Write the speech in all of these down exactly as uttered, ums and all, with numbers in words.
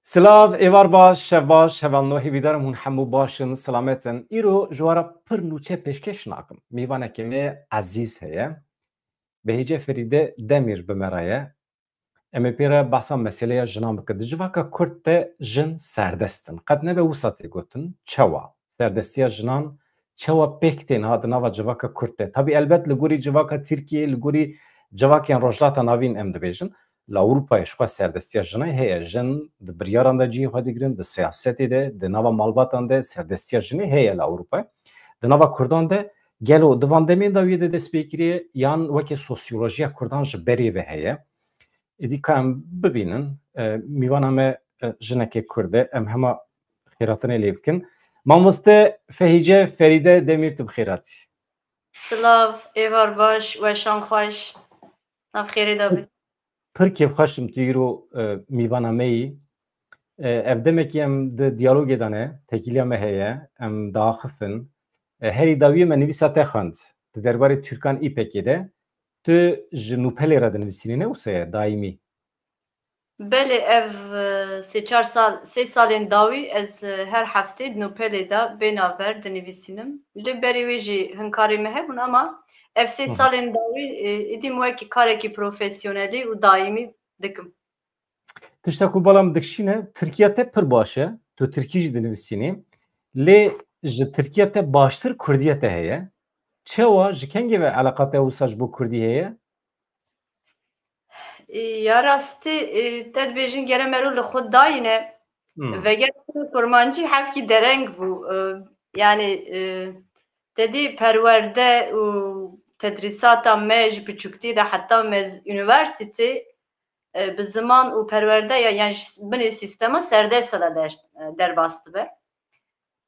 Silav, êvar baş, şev baş, hevalno, hêvîdar im hûn hemû baş in, silamet in. Îro ji we re pir nûçe pêşkêş nakim. Mîvanekê me ezîz heye. Behîce Ferîde Demîr bi me re ye. Em ê pê re behsa meseleya jinan bikin. Di civaka Kurd de jin serdest in. Qet nebe wisa tê gotin. Çawa? Serdestiya jinan çawa pêk tê niha di nava civaka Kurd de? Tabî elbet li gorî civaka Tirkiyê, li gorî civakên Rojhilata Navîn em dibêjin. Li Ewropayê jixwe serdestiya jinê heye. Jin di biryaran de cihê xwe digirin, di siyasetê de, di nava malbatan de serdestiya jinê heye li Ewropayê. Di nava Kurdan de gelo di van demên dawiyê de dest pê kiriye yan weke sosyolojiya Kurdan ji berê ve heye? Êdî ka em bibînin, e, mîvana me, e, jinekê Kurd e, em hema xêratinê lê bikin. Mamoste Fehîce Ferîde Demîr, tu bi xêr hatî. Silav, êvar baş, weşan xweş. Nav xêrê de bin. Pir kêfxweş im tu îro, e, mîvana me yî. E, ev demekî em di diyalogê de ne, têkiliya me heye, em diaxifin. E, herî dawiyê me nivîsa te xwend. Di derbarê Türkan İpek'ê de, tu ji Nûpelê re dinivîsînî, ne wisa ye, daîmî? Belê, ev, e, sê çar sal, sê salên dawî ez, e, her heftê di Nûpelê de bê navber dinivîsînim. Lê berî wê jî hin karê me hebûn, ama ev sê Hı hı. salên dawî, e, êdî min wekî karekî profesyonelî û daîmî dikim. Tişta ku bala min dikişîne, Tirkiya te pir baş e. Tu tirkî jî dinivîsînî. Lê ji Tirkiya te baştir Kurdiya te heye. Çawa, ji kengê ve eleqa te wisa ji bo Kurdî heye? E, ya rastî, e, te dibêjin gere mero li xwe dayîne. Hmm. Veger kurmancî hevkî dereng bû. E, yani, e, te dî perwerde û tedrîsata me ji piçûktî de heta me z-, unîversîtê, e, bi ziman û perwerde ya, yan ji binê sîstema serdest de der-, derbas dibe.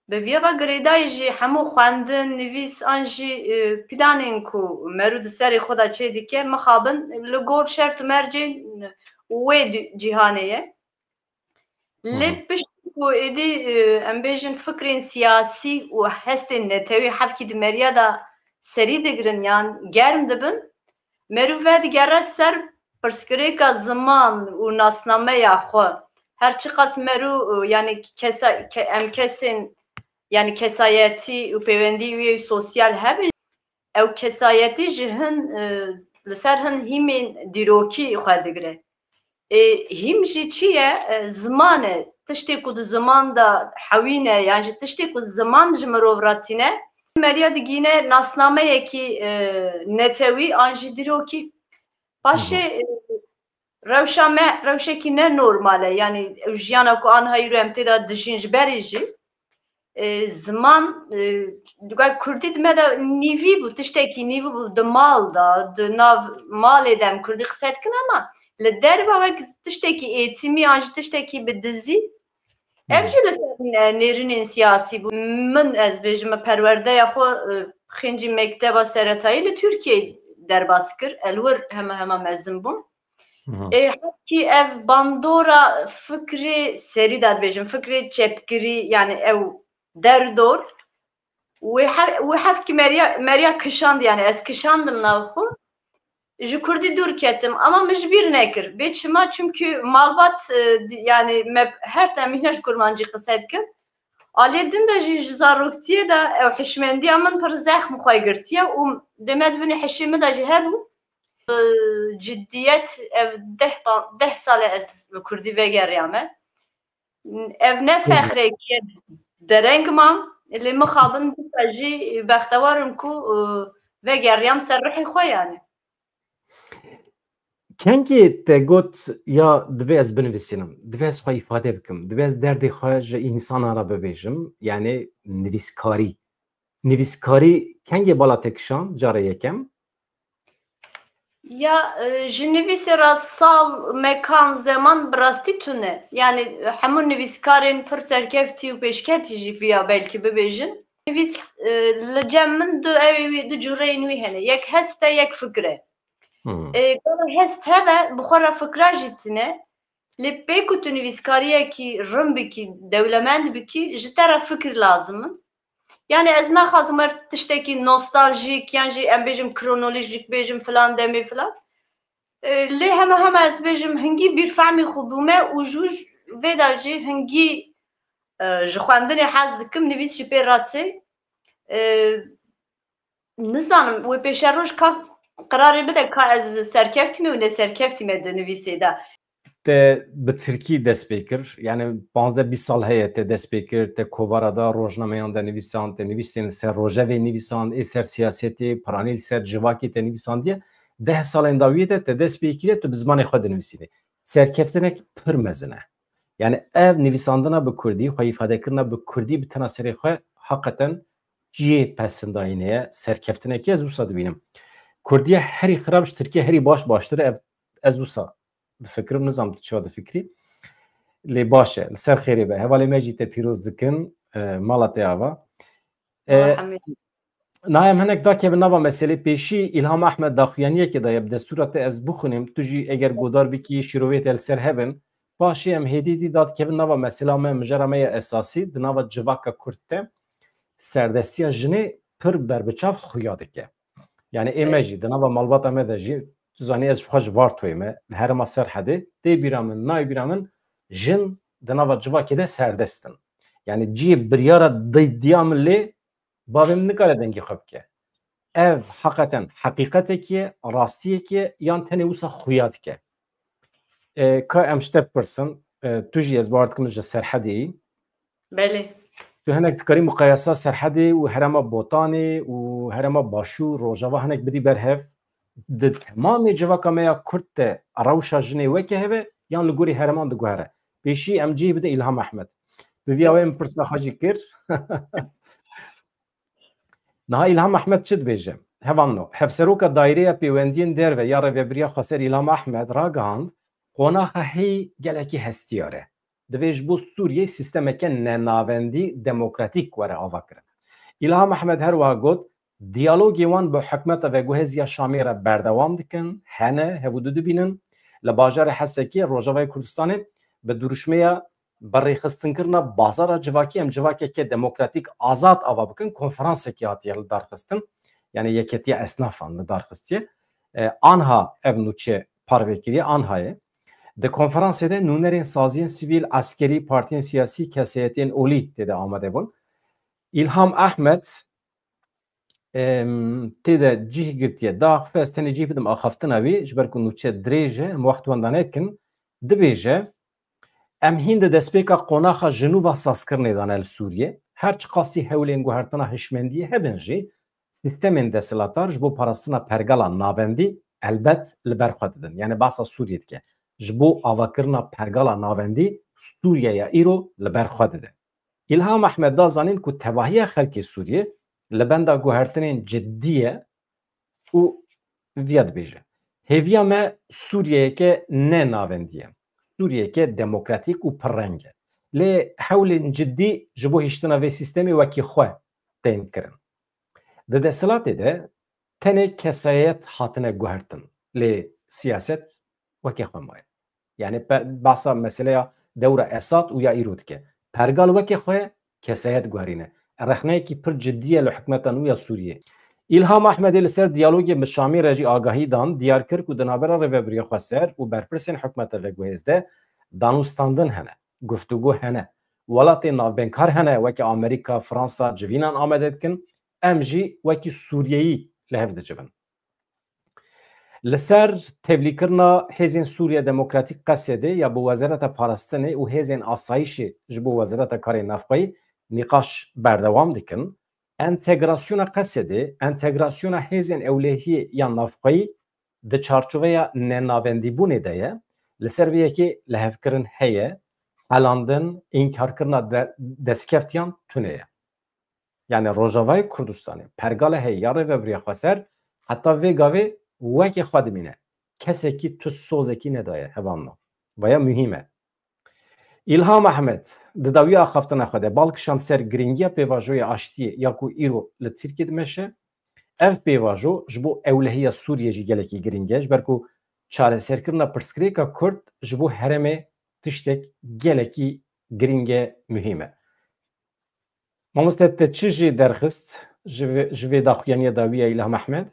Bi vîya ve girêdayî jî hemû xwendin, nivîs an jî, e, planên ku merû di serê xwe de çêdike, mixabin li gor şert û mercên wê di-, cîhanê ye. Lê Hı hı. pişt ku êdî, e, em bêjin fikrên siyasî û hestên netewî hevkî di meriya de serî digirin yan germ dibin, merû vedigere ser pirsgirêka ziman û nasnameya xwe. Her çiqas merû, e, yani kesa-, ke-, em kesên, yani kesayetî û pêwendî wî sosyal hebin, ew kesayetî ji hin, e, li ser hin hîmên dîrokî xwe digire. E, hîm jî çi ye? E, ziman e. Tiştê ku di ziman de hewîne, yan jî tiştê ku ziman ji mirov re tîne, meriya digîne nasnameyekî, e, netewî an jî dîrokî. Paşê, Hı hı. e, rewşa me rewşekî ne normal e. Yani ew jiyana ku anha îro em tê de dijîn ji berê jî, e, ziman, e, digel Kurdî di me de nîvî bû, tiştekî nîvî bû di mal de, di nav malê de em Kurdî qise dikin, ama li derve wek tiştekî êtîmî an jî tiştekî bi dizî, ev Hı. jî li ser ne-, nêrînên siyasî bû. Min, ez bêjim, me perwerdeya xwe, e, xêncî mekteba seretayî li Tirkiyeyê derbas kir. Ez li wir hema hema mezin bûm. Hı hı. Ê, hevkî ev bandora fikrê serî de dibêjim, fikrê çepgirî, yani ew derdor, wê he-, wê hevkî meriya, meriya kişand, yani ez kişandim nav xwe. Ji Kurdî dûr ketim, ama min ji bîr nekir. Bê çima? Çimkî malbat, e, di-, yani me her dem mîna ji Kurmancî qise dikin. Aliyê din de jî ji zaroktiyê de ew hişmendiya min pir zexm xwe girtiye û dê me di binê hişê min de jî hebû. Bi ciddiyet ev deh pa-, deh sal e ez li Kurdî vegeriyame. Ev ne Hı hı. fexrekî ye, dereng mam, lê mixabin dîsa jî bextewar im ku, e, vegeriyam ser rihê xwe yani. Kengê te got ya divê ez binivîsînim, divê ez xwe îfade bikim, divê ez derdê xwe ji însanan re bibêjim, yani nivîskarî. Nivîskarî kengê bala te kişand, cara yekem? Ya, e, ji nivîsê re sal, mekan, zeman bi rastî tune. Yani hemû nivîskarên pir serkeftî û pêşketî jî viya belkî bibêjin. Nivîs, e, li cem min du, ew wî, du cûreyên wî hene. Yek hest e, yek fikir e. Hmm. E, gava hest hebe, bi xwe re fikra jî tune. Lê pê ku tu nivîskariyekî rin bikî, dewlemend bikî, ji te re fikir lazim in. Yani ez naxwazim wer tiştekî nostaljîk, yan jî em bêjim kronolojîk bêjim filan demê filan. E, lê hema hema ez bêjim hingî bîrfehmê xwe bûme û ji, Vê de jî hingî, e, ji xwendinê hez dikim, nivîs jî pê re tê. E, nizanim, wê pêşeroj ka qirarê bide ka ez serkeftî me û neserkeftî me di nivîsê de. Te bi tirkî dest pê kir, yani panzdeh bîst sal heye te dest pê kir, te kovara da rojnameyan de nivîsand, te nivîsên li ser rojevê nivîsand, ê ser siyasetê, piranî li ser civakê te nivîsandiye. Deh salên dawiyê de te dest pê kiriye, tu bi zimanê xwe dinivîsînî. Serkeftinek pir mezin e. Yani ev nivîsandina bi kurdî, xwe îfadekirina bi kurdî bi tena serê xwe heqeten cihê pesindayînê ye, serkeftinekê ez wisa dibînim. Kurdiya herî xirab ji Tirkiye herî baş baştir e, ev ez wisa difikirim, nizam tu çawa difikirî. Lê baş e, li ser xêrê be. Hevalê me jî te pîroz dikin, e, mala te ava. E, Nayê em hinek dakevin nava meselê. Pêşî Îlham Ehmed daxuyaniyekê daye, bi destûra te ez bixwînim, tu jî eger godar bikî, şîrovê te li ser hebin. Paşê em hêdî dî dadikevin nava mesela me, mijara me ya esasî, di nava civaka kurd de serdestiya jinê pir berbiçav xuya dike. Yani ê me jî, di nava malbata me de jî, tu zanî ez ji xwe ji Vartoyê me, li herêma Serhedê, tê bîra min, nayê bîra min, jin di nava civakê de serdest in. Yani cihê biryara didiya min lê bavê min nikare dengê xwe bike. Ev heqeten heqîqetekî ye, rastiyekî ye, yan tenê wisa xuya dike? E, ka em ji te bipirsin, e, tu jî ez bawer dikim ji Serhedê yî. Belê. Tu hinek dikarî muqayesa Serhedê û herêma Botanê û herêma Başûr, Rojava hinek bidî ber hev. Di temamê civaka me ya Kurd de rewşa jinê weke hev e yan li gorî herêman diguhere? Pêşî em cihê bide Îlham Ehmed. Bi vîya wê min pirsa xwe jî kir. Niha Îlham Ehmed çi dibêje? Hevalno, Hevseroka Daîreya Pêwendiyên Derve ya Rêvebiriya Xweser Îlham Ehmed ragihand, qonaxa heyî gelekî hestiyar e. Divê ji bo Sûriyê sîstemeke nenavendî demokratîk were avakirin. Îlham Ehmed her wiha got, diyalogê wan bi hikûmeta veguhêz ya Şamê re berdewam dikin, hene, hev û du dibînin. Li bajarê Hesekê, Rojavayê Kurdistanê, bi dirûşmeya bi rêxistinkirina bazara civakî em civakeke demokratîk azad ava bikin, konferansekî hatiye lidarxistin. Yani Yeketiya Esnafan lidarxistiye. E, anha ev nûçe parve kiriye, anha ye. Di konferansê de nûnerên saziyên sivîl, eskerî, partiyên siyasî, kesayetên olî tê de amade bûn. Îlham Ehmed, em, tê de cih girtiye. Daxufe ez tenê cih bidim axaftina wî, ji ber ku nûçe dirêj e, em wext wenda nekin. Dibêje, em hîn di destpêka qonaxa jinûva sazkirinê de ne li Sûriyê. Her çiqasî hewlên guhertina hişmendiyê hebin jî, sîstemên desthilatar ji bo parastina pergala navendî elbet li ber xwe didin. Yani behsa Sûriyê dike. Ji bo avakirina pergala navendî Sûriye ya îro li ber xwe dide. Îlham Ehmed da zanîn ku tevahiya xelkê Sûriyê li benda guhertinên cidî ye û viya dibêje, hêviya me Sûriyeyeke ne navendî ye. Sûriyeyeke demokratîk û pirreng e. Lê hewlên cidî ji bo hiştina vê sîstemê wekî xwe tên kirin. Di desthilatê de tenê kesayet hatine guhertin, lê siyaset weke xwe maye. Yani pe-, behsa meseleya dewra Esad û ya îro dike. Pergal weke xwe ye, kesayet guherîne. Rexneyekî pir cidî ye li hikûmeta nû ya Sûriyê. Îlham Ehmedê li ser diyalogê bi Şamê re jî agahî dan, diyar kir ku di navbera Rêvebiriya Xweser û berpirsên hikûmeta veguhêz de danûstandin hene, guftûgo hene. Welatên navbeynkar hene, weke Amerîka, Fransa, civînan amade dikin, em jî wekî Sûriyeyî li hev dicivin. Li ser tevlîkirina Hêzên Sûriya Demokratîk, Qesedê, ya bi Wezareta Parastinê û Hêzên Asayîşê ji bo Wezareta Karê Navxweyî nîqaş berdewam dikin. Entegrasyona Qesedê, entegrasyona hêzên ewlehiyê ya navxweyî di çarçoveya nenavendîbûnê de ye. Li ser vê yekê lihevkirin heye, helandin, înkarkirina de-, destkeftiyan tune ye. Yani Rojavayê Kurdistanê, pergala heye ya Rêvebiriya Xweser, heta vê gavê weke xwe dimîne. Kesekî tu sozekî nedaye hevalno. Vaya muhîm e. Îlham Ehmed di dawiya axaftina xwe de bal kişand ser girîngiya pêvajoya aştiyê ya ku îro li Tirkiyê dimeşe. Ev pêvajo ji bo ewlehiya Sûriyê jî gelekî girîng e, ji ber ku çareserkirina pirsgirêka Kurd ji bo herêmê tiştek gelekî girîng e, muhîm e. Mamoste, te çi jî derxist ji vê, ji vê daxuyaniya dawî ya Îlham Ehmed?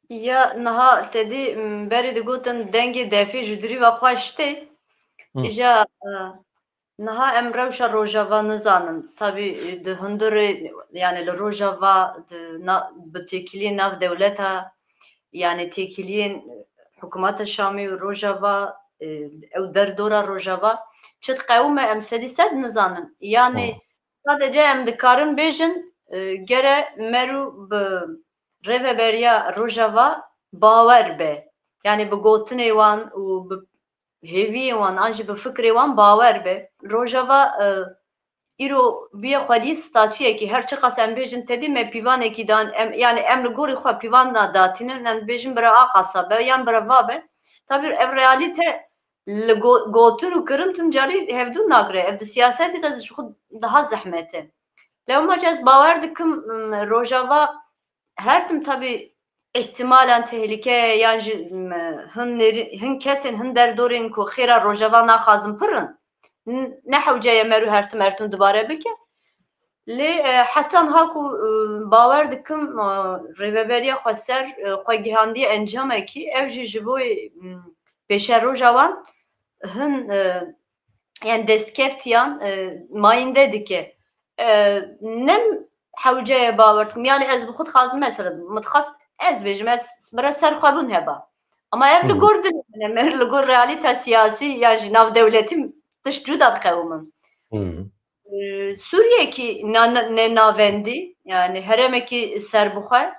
Ya niha te dî, m, berê digotin dengê defê ji dirî ve xweş tê. Îja, e, niha em rewşa Rojava nizanin. Tabî, e, di hundirê, yani li Rojava, di na-, bi têkiliyê nav dewleta, yani têkiliyên hikûmeta Şamê û Rojava, e, ew derdora Rojava, çi diqewime em sedî sed nizanin. Yani sadece em dikarin bêjin, e, gere merû bi rêveberiya Rojava bawer be. Yani bi gotinê wan û bi hêviyên wan an jî bi fikrê wan bawer be. Rojava, e, îro bûye xwedî statuyekî, her çiqas em bêjin tedî me pîvanekî dan, em, yani em li gorî xwe pîvan nadatînin, em dibêjin bira a qasa be yan bira va be. Tabî ev realîte li go-, gotin û kirin tim carî hevdû nagire. Ev di siyasetê de ji xwe daha zehmet e. Lewma ez bawer dikim, m, Rojava her tim tabî îhtimalan tehlîke ye yan jî, m, hin nêrî-, hin kesên, hin derdorên ku xêra Rojava naxwazin pir in. N-, ne hewce ye merû her tim her tim dubare bike. Lê, e, heta niha ku, e, bawer dikim, e, rêveberiya xweser, e, xwe gihandiye encamekî, ew jî ji bo, m, pêşeroja wan hin, e, yani destkeftiyan, e, mayînde dike. E, ne hewce ye bawer dikim. Yani ez bi xwe dixwazim mesela, min dixwast ez bêjim, ez bira ser xwe bûn heba. Ama ev li gor dilê min e, me li gor realîta siyasî yan jî navdewletî tişt cuda diqewimin. E, Sûriyekî na-, ne navendî, yani herêmekî serbixwe,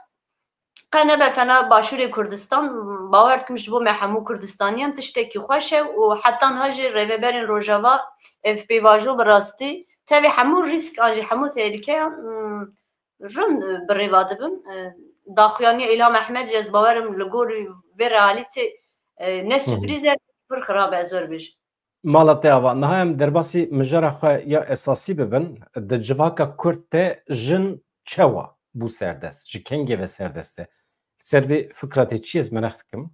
qe nebe fena Başûrê Kurdistan, bawer dikim ji bo me hemû Kurdistaniyan tiştekî xweş e û heta niha jî rêveberên Rojava ev pêvajo bi rastî tevî hemû rîsk an jî hemû tehlîkeyan, mm, rin bi rêva dibin. E, daxuyaniya Îlham Ehmed jî ez bawer im li gor vê realîtê, e, ne Hı hı. sürprîz e, pir xirab e, ez wer bêjim. Mala te ava, niha em derbasî mijara xwe ya esasî bibin, di civaka Kurd de jin çewa bû serdest, ji kengê ve serdest e? Li ser vê fikra te çi ye, ez mereq dikim?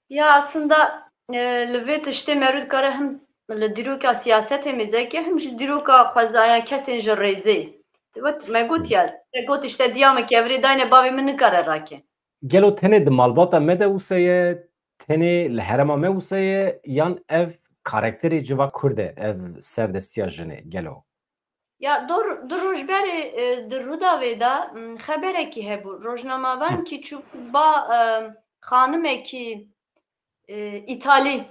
Ya aslında, e, li vê tiştê merû dikare him li dîroka siyasetê mêze ke, him ji dîroka xwezaya kesên ji rêzê. Wet me got Hı. ya, te got işte diya min kevirê dayne bavê min nikare rake. Gelo tenê di malbata me de wisa ye, tenê li herêma me wisa ye, yan ev karakterê civa Kurd e, ev serdestiya jinê, gelo? Ya dor, du roj berê, e, di Rûdawê de, m, xeberekî hebû. Rojnamevankî çû ba, e, xanimekî, e, Îtalî,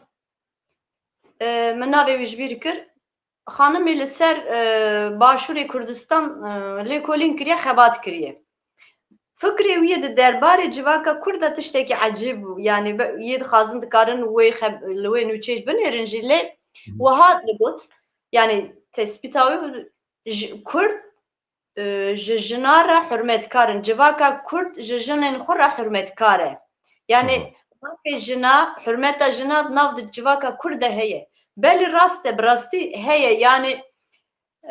e, min navê wî ji bîr kir. Xanimê li ser, e, Başûrê Kurdistan, e, lêkolîn kiriye, xebat kiriye. Fikrê wî yê di derbarê civaka Kurd de tiştekî ecêb bû. Yani be-, yê dixwazin dikarin wê xeb-, li wê nûçeyê binêrin jî lê Hı hı. wiha digot, yani tespîta wê ji Kurd, e, ji jina re hurmetkar in. Civaka Kurd ji jinên xwe re hurmetkar e. Yani Hı hı. mafê jina, hurmeta jina di nav di civaka Kurd de heye. Belê rast e, bi rastî heye. Yani,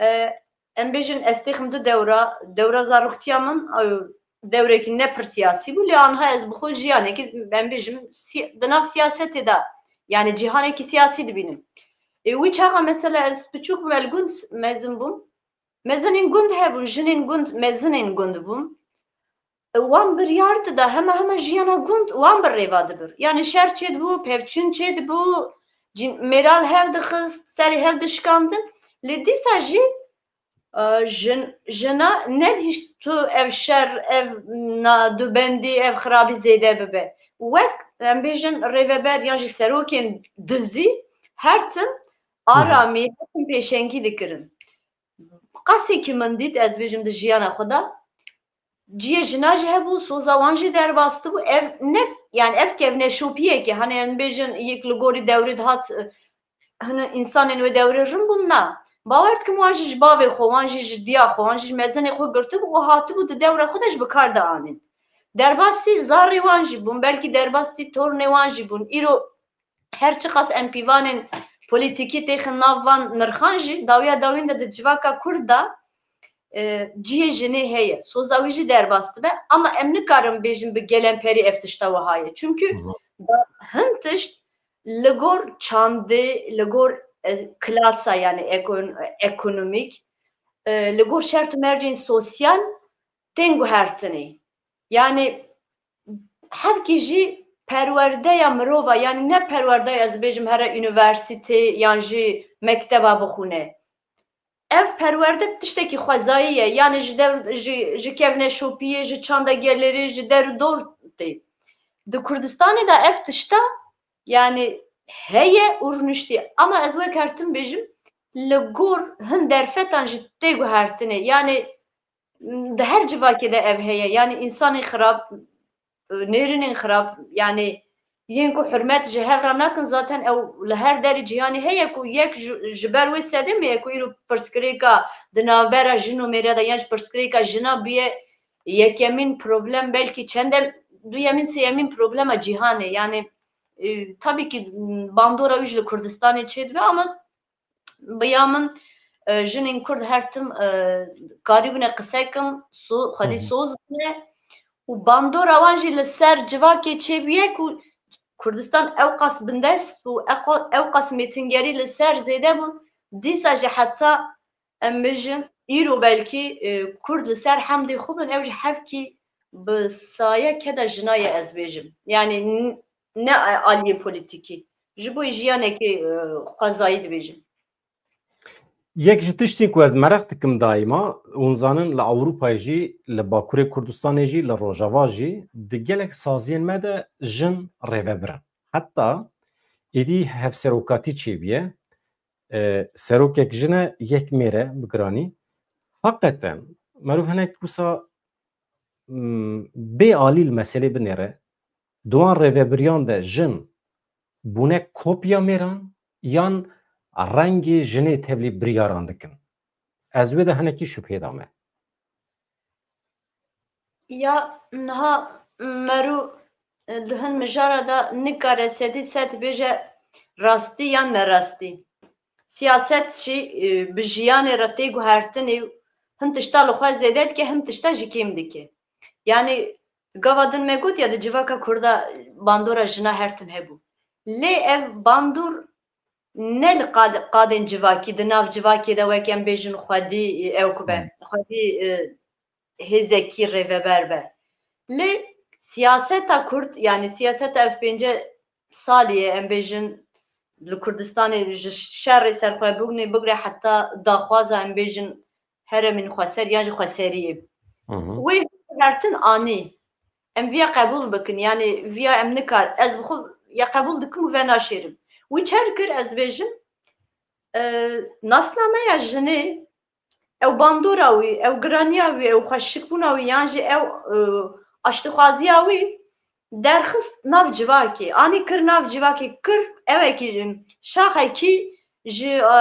e, em bêjin ez têxim du dewra, dewra zaroktiya min, e, dewrekî ne pir siyasî bû, lê anha ez bi xwe jiyanekî, em bêjin, si-, di nav siyasetê de, yani cîhanekî siyasî dibînim. E, wî çaxa mesela ez piçûk bûm, ez li gund mezin bûm. Mezinên gund hebûn, jinên gund, mezinên gund bûn. Wan biryar dida, hema hema jiyana gund wan bi rêva dibir. Yani şer çêdibû, pevçûn çêdibû, cin-, mêra li hev dixist, serê hev dişikandin. Lê dîsa jî, e, jin-, jina nedihîşt tu ev şer, ev nadûbendî, ev xirabî zêde bibe. Wek, em bêjin, rêveber yan jî serokên duzî her tim Hı hı. aramî, her tim pêşengî dikirin. Qasekî min dît, ez bêjim, di jiyana xwe de ciyê jina jî hebû, soza wan jî derbas dibû. Ev ne, yani ev kevneşopiyekê, hani em bêjin, yek li gorî dewrê dihat, e, hani însanên wê dewrê rin bûn, na. Bawer dikim wan jî ji bavê xwe, wan jî ji diya xwe, wan jî ji mezinê xwe girtibû û hatibû di dewra xwe de ji bi kar de anîn. Derbasî zarê wan jî bûn, belkî derbasî tornê wan jî bûn. Îro her çiqas em pîvanên polîtîkî têxin nav van nirxan jî, dawiya dawîn de di civaka Kurd de, e, cihê jinê heye. Soza wî jî derbas dibe. Ama em nikarin bêjin bi gelemperî ev tişta wiha ye. Çünkü Hı hı. da hin tişt li gor çandê, li gor, e, klasa, yani ekon-, ekonomîk, e, li gor şert û mercên sosyal tên guhertinê. Yani hevkî jî perwerdeya mirova, yani ne perwerdeya ez bêjim here unîversîtê yan jî mekteba bixûne. Ev perwerde tiştekî xwezayî ye. Yani ji dev, ji, ji kevneşopiyê, ji çanda gelêrê, ji der û dor tê. Di Kurdistanê de ev tişta yani heye û rûniştî. Ama ez wek her tim bêjim, li gor hin derfetan ji tê guhertinê. Yani di her civakê de ev heye. Yani insanê xirab, nêrînên xirab, yani yên ku hurmet ji hev re nakin, zaten ew li her derê cîhanê heye ku yek ji, ji ber wê sedemê ye ku îro pirsgirêka di navbera jin û mêre de, yan ji pirsgirêka jina bûye yekemîn problem, belkî çendem, duyemîn, sêyemîn problema cîhanê. Yani, e, tabii ki bandora wî ji li Kurdistanê çêdibe, ama bi ya min, e, jinên Kurd her tim, e, karîbûne qise kin, so-, xwedî Hı hı. soz bûne û bandora wan jî li ser civakê çêbûye ku Kurdistan ewqas bindest û eqo-, ewqas mêtingerî li ser zêde bû, dîsa jî heta em bêjin, îro belkî, e, Kurd li ser hemdê xwe bin, ew jî hevkî bi saye keda jina ye, ez bêjim. Yani n-, ne aliyê polîtîkî. Ji bo jiyanekê, e, xwezayî dibêjim. Yek ji tiştên ku ez meraq dikim daîma, hûn zanin li Ewropayê jî, li Bakurê Kurdistanê jî, li Rojava jî, di gelek saziyên me de jin rêvebir in. Heta êdî hevserokatî çêbûye, e, serokek jin e, yek mêr e bi giranî. Heqeten, merov hinek wisa, m, bê alî li meselê binêre, di wan rêvebiriyan de jin bûne kopya mêran yan rengê jinê tevlî biryaran dikin? Ez wê de hinekî şubhê dame. Ya niha merû, e, di hin mijara de nikare sedî sed bêje rastî yan nerastî. Siyaset jî, e, bi jiyanê re tê guhertinê û hin tişta li xwe zêde dike, hin tişta jî kêm dike. Yani gava din me got ya di civaka Kurda bandora jina her tim hebû. Lê ev bandor ne li qad-, qadên civakî, di nav civakê de wek em bêjin xwedî, e, ew ku be, Hmm. xwedî, e, hêzekî rêveber be. Lê siyaseta Kurd, yani siyaseta ev pênce salî ye, em bêjin li Kurdistanê ji şerê serxwebûnê bigre heta daxwaza em bêjin heremên xweser yan jî xweseriyê. Hı hı. Wê guhertin anî. Em viya qebûl bikin, yani viya em nikar, ez bi xwe ya qebûl dikim û venaşêrim. Wî çer kir, ez bêjim, e, nasnameya jinê, ew bandora wî, ew giraniya wî, ew xweşikbûna wî, yan jî ew, e, aştixwaziya wî derxist nav civakê, anî kir nav civakê, kir ewekî, şaxekî ji, e,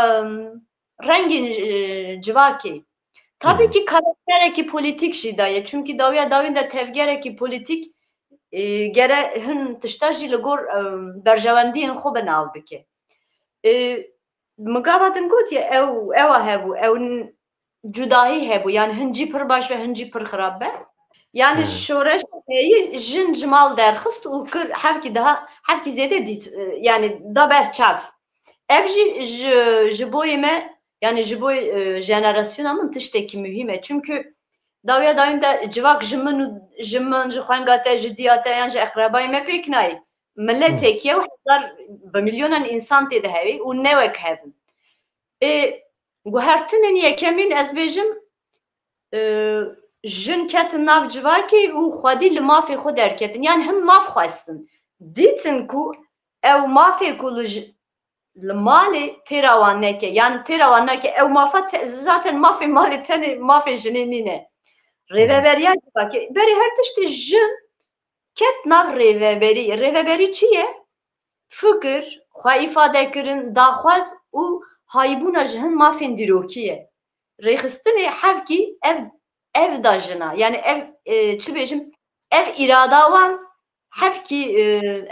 rengên, e, civakê. Tabii Hı hı. ki karakterekî polîtîk jî daye. Çimkî dawiya dawîn de tevgerekî polîtîk, e, gere hin tişta jî li gor, e, berjewendiyên xwe bi nav bike. E, min gava din gotiye, ew, ewa hebû, ew n-, cudahî hebû. Yani hin cî pir baş be, hin cî pir xirab be. Yani Hı. şoreş heyî jin ji mal derxist û kir hevkî daha, hevkî zêde dît, e, yani da ber çav. Ev jî ji, ji boyê me, yani ji bo, e, jenerasyona min tiştekî muhîm e. Çimkî dawiya dawîn de civak ji min û ji min, ji xwenga te, ji diya te yan ji eqrebayê me pêk nayê. Miletek ye û hezar, bi milyonan însan tê de heye û ne wek hev in. Ê, guhertinên yekemîn ez bêjim, e, jin ketin nav civakê û xwedî li mafê xwe derketin. Yan him maf xwestin. Dîtin ku ew mafê ku li j-, li malê têra wan neke. Yan têra wan neke. Ew mafa te-, zaten mafê malê tenê mafê jinê nîne. Rêveberiya civakê. Berê her tiştê jin ket nav rêveberî. Rêveberî çi ye? Fikir, xwe îfade kirin, daxwaz û haybûna ji hin mafên dîrokî ye. Rêxistinê hevkî ev, ev da jina. Yani ev, e, çi bêjim, ev îrada wan hevkî, e,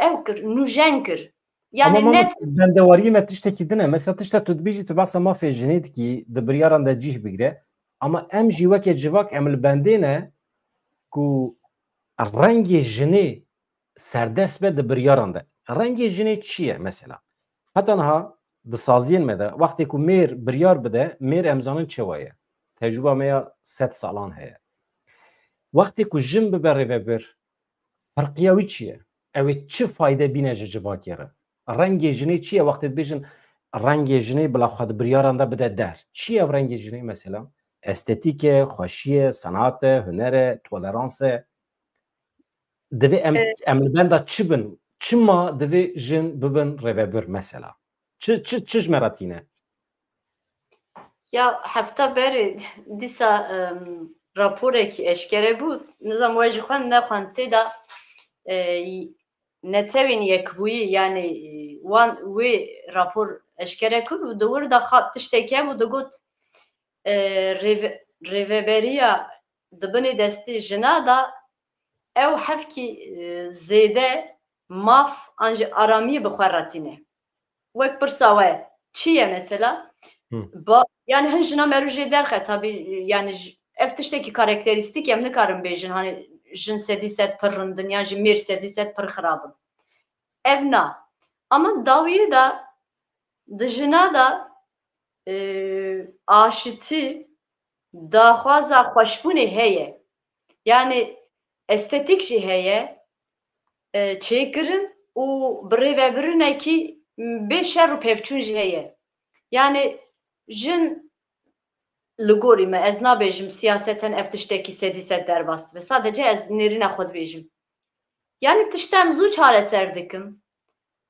ew kir, nûjen kir. Yani Ama ne mamoste, bendewariyê me tiştekî din e. Mesela tişta tu dibêjî, tu behsa mafê jinê dikî, di biryaran de cih bigire. Ama em jî weke civak em li bendê ne ku rengê jinê serdest be di biryaran de. Rengê jinê çi ye mesela? Heta niha di saziyên me de wextê ku mêr biryar bide, mêr em zanin çewa ye. Tecrûba me ya sed salan heye. Wextê ku jin bibe rêvebir, ferqiya wî çi ye? Ew ê çi fayde bîne ji civakê re? Rengê jinê çi ye? Wextê dibêjin rengê jinê bila xwe di biryaran de bide der. Çi ye ev rengê jinê mesela? Estetîk e, xweşî ye, sanat e, huner e, tolerans e. Divê em, Evet. em li benda çi bin? Çima divê jin bibin rêvebir mesela? Çi, çi, çi ji me re tîne? Ya hefta berê dîsa, em, raporekî eşkere bû. Nizam we jî xwend nexwend tê de, e, netewên yekbûyî, yani, e, wan wê rapor eşkere kir û di wir de xwe tiştekî hebû digot, e, rêve-, rêveberiya di binê destê jina de ew hevkî, e, zêde maf an jî aramiyê bi xwe re tîne. Wek pirsa we, çi ye mesela? Hı. Ba-, yani hin jina meriv jê derxe, tabî, yani j-, ev tiştekî karakterîstîk em nikarin bêjin, hani jin sedî sed pir rind in, yan jî mêr sedî sed pir xirab in. Ev na. Ama dawiyê de di jina de, e, aşitî, daxwaza xweşbûnê heye. Yani estetîk jî heye, e, çêkirin û bi rêvebirinekî bê şer û pevçûn jî heye. Yani jin li gorî me, ez nabêjim siyaseten ev tiştekî sedî sed derbas dibe. Sadece ez nêrîna xwe dibêjim. Yani tiştem zû çareser dikin.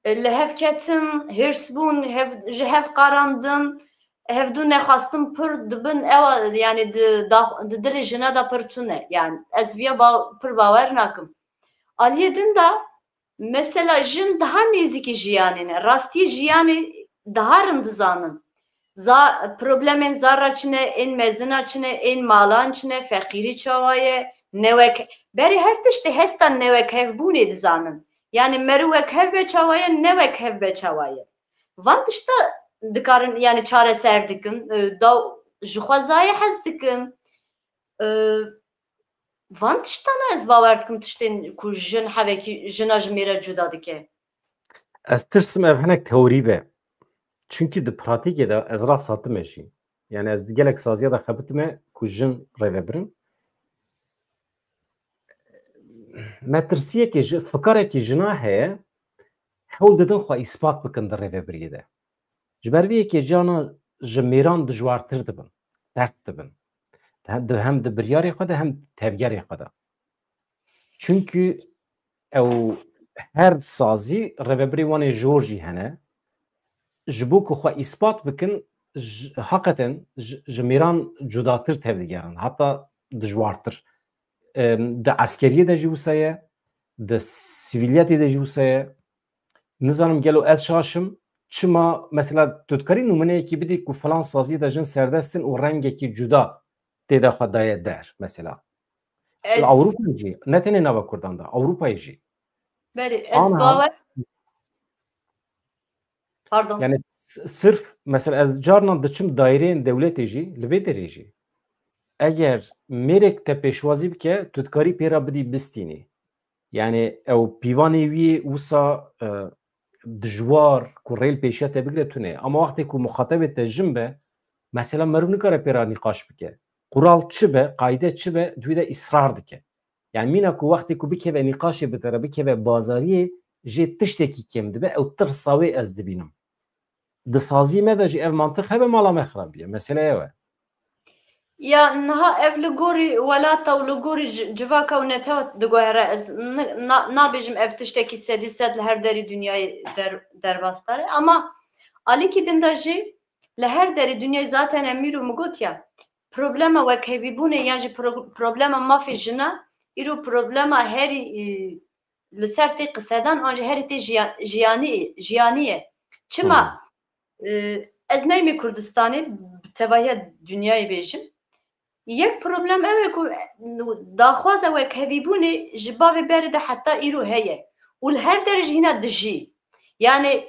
E, li hev ketin, hêrsbûn, hev, ji hev qarandin, hevdû nexwastin pir dibin, ewa, yani di, da, di dilê jina de pir tune. Yani ez viya ba-, pir bawer nakim. Aliyê din de mesela jin daha nêzîkî jiyanê ne. Rastiyê jiyanê daha rind dizanin. Za-, problemên zara çi ne, ên mezina çi ne, ên malan çi ne, feqîrî çawa ye, newek-, berê her tiştê hesta newekhevbûnê dizanin. Yani meriv wekhev be çawa ye, newekhev be çawa ye. Van tişta dikarin, yani çareser dikin, e, da ji xwe zayê hez dikin. E, van tiştana ez bawer dikim, tiştên ku jin hevekî jina ji mêre cuda dike. Ez tirsim ev hinek teorî be. Çunkî di pratîkê de ez rast hatime jî. Yani ez di gelek saziya de xebitime ku jin rêvebirin. Metirsiyekê ji, fikarekî jina heye, hewl didin xwe îspat bikin di rêvebiriyê de. Ji ber vê yekê jana ji mêran dijwartir dibin, sert dibin. Hem di, hem di biryarê xwe de hem tevgerê xwe de. Çunkî ew her sazî rêvebirê wan ê jor jî hene. Ji bo ku xwe îspat bikin, ji, heqeten ji, ji mêran cudatir tevdigerin, heta dijwartir. Em, di eskeriyê de jî wisa ye, di sivîliyetê de jî wisa ye. Nizanim gelo ez şaş im, çima, mesela, tu dikarî nimûneyekî bidî ku filan saziyê de jin serdest in û rengekî cuda tê de xwe daye der, mesela. Ez Li Ewropayê jî, ne tenê nava Kurdan de, Ewropayê jî. Belê, ez Ana bawer Pardon. Yani s-, sirf, mesela, ez carnan diçim daireyên dewletê jî, li vê derê jî, eger mêrek te pêşwazî bike, tu dikarî pê re bidî bistînî. Yani ew pîvanê wî wisa, e, dijwar ku rê li pêşiya te bigire tune. Ama wextê ku muxatebê te jin be, mesela meriv nikare pê re nîqaş bike. Qural çi be, qayde çi be, di wî de îsrar dike. Yani mîna ku wextê ku bikeve nîqaşê bi te re, bikeve bazariyê, jê tiştekî kêm dibe, ew tirsa wê ez dibînim. Di saziyê me de jî ev mantiq hebe, mala me xirabiye. Mesele ew e. Ya niha ev li gorî welata û li gorî ci-, civaka û netewa diguhere. Ez ni-, na-, nabêjim ev tiştekî sedî sed li her derî dinyayê der-, derbas dare. Ama alîkî din de jî li her derî dinyayê zaten em îro min got ya, problema wekhevîbûnê yan jî pro-, problema mafê jina îro problema herî, e, li ser tê qisedan an jî herî tê jiya-, jiyanî, jiyanî ye. Çima? Hmm. E, ez neyme Kurdistanê, bi tevahiya dinyayê bêjim. Yek problem ew e ku, e, daxwaza wekhevîbûnê ji bavê berê de heta îro heye. Û li her derê jî hîna dijî. Yani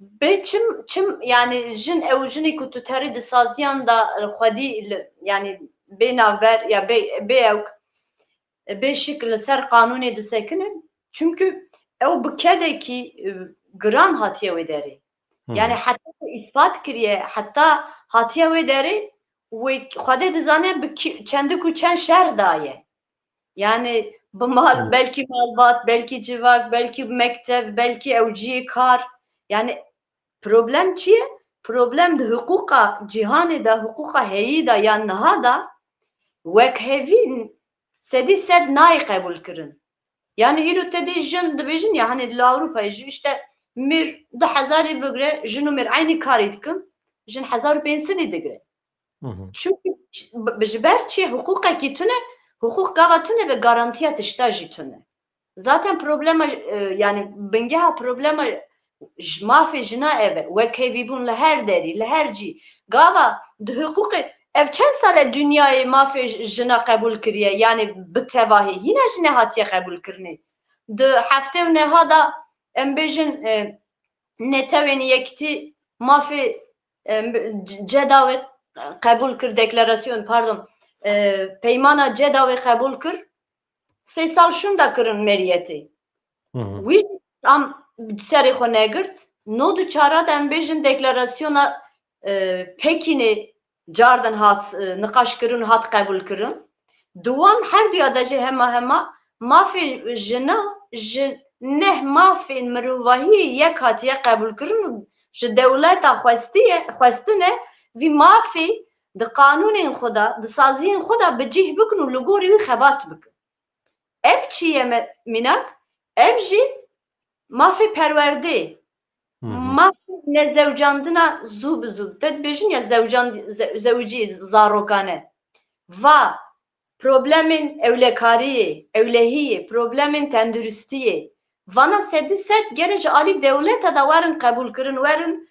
bê çim, çim, yani jin ew jinê ku tu terî di saziyan de, e, xwedî li, yani bê navber ya bê, bê ew, e, bê şik li ser qanûnê disekinin. Çimkî ew bi kedekî, e, giran hatiye wê derê. Hmm. Yani heta ku îspat kiriye, heta hatiye wê derê, wê Xwedê dizane bi kî-, çendik û çend şer daye. Yani Bi mal, belkî malbat, belkî civak, belkî mektev, belkî ew cihê kar. Yani problem çi ye? Problem di hiqûqa cîhanê de, hiqûqa heyî de yan niha de wekhevîn sedî sed nayê qebûlkirin. Yani îro te dê jin dibêjin ya, hani li Ewropayê jî işte mêr du hezarî bigire, jin û mêr eynî karî dikin, jin hezar û pênc sedî digire. Çünkü ji ber çi? Hiqûqekî tune, hiqûq gava tune be garantiya tişta jî tune. Zaten problema, e, yani bingeha problema ji mafê jina ev e. Wekhevîbûn li her derî, li her cî. Gava di hiqûqê, ev çend sal e dinyayê mafê j-, jina qebûl kiriye, yani bi tevahî. Hîna jî nehatiye qebûlkirinê. Di heftê û neha da em bêjin, e, Netewên Yekitî mafê, e, c-, CEDAWê qebûl kir, deklarasyon, pardon, e, peymana CEDAWê qebûl kir. Sê sal şûnda kirin meriyetê. Wî jî am serê xwe negirt. Nod û çar de em bêjin deklarasyona, e, Pekînê cardin hat, e, niqaş kirin û hat qebûl kirin. Di wan her duya de jî hema hema mafê jina ji neh mafên mirovahiyê yek hatiye qebûl kirin û ji dewleta xwestiye, xwestine vî mafê di qanûnên xwe de, di saziyên xwe de bi cih bikin û li gorî wî xebat bikin. Ev çi ye me-, mînak? Ev jî mafê perwerdê, mafê nezewcandina zû bi zû. Te dibêjin ya zewcand-, ze-, zewicî zarokane. Va problemên ewlekariyê, ewlehiyê, problemên tenduristiyê. Vana sedî sed gere ji alî dewleta de werin qebûlkirin, werin,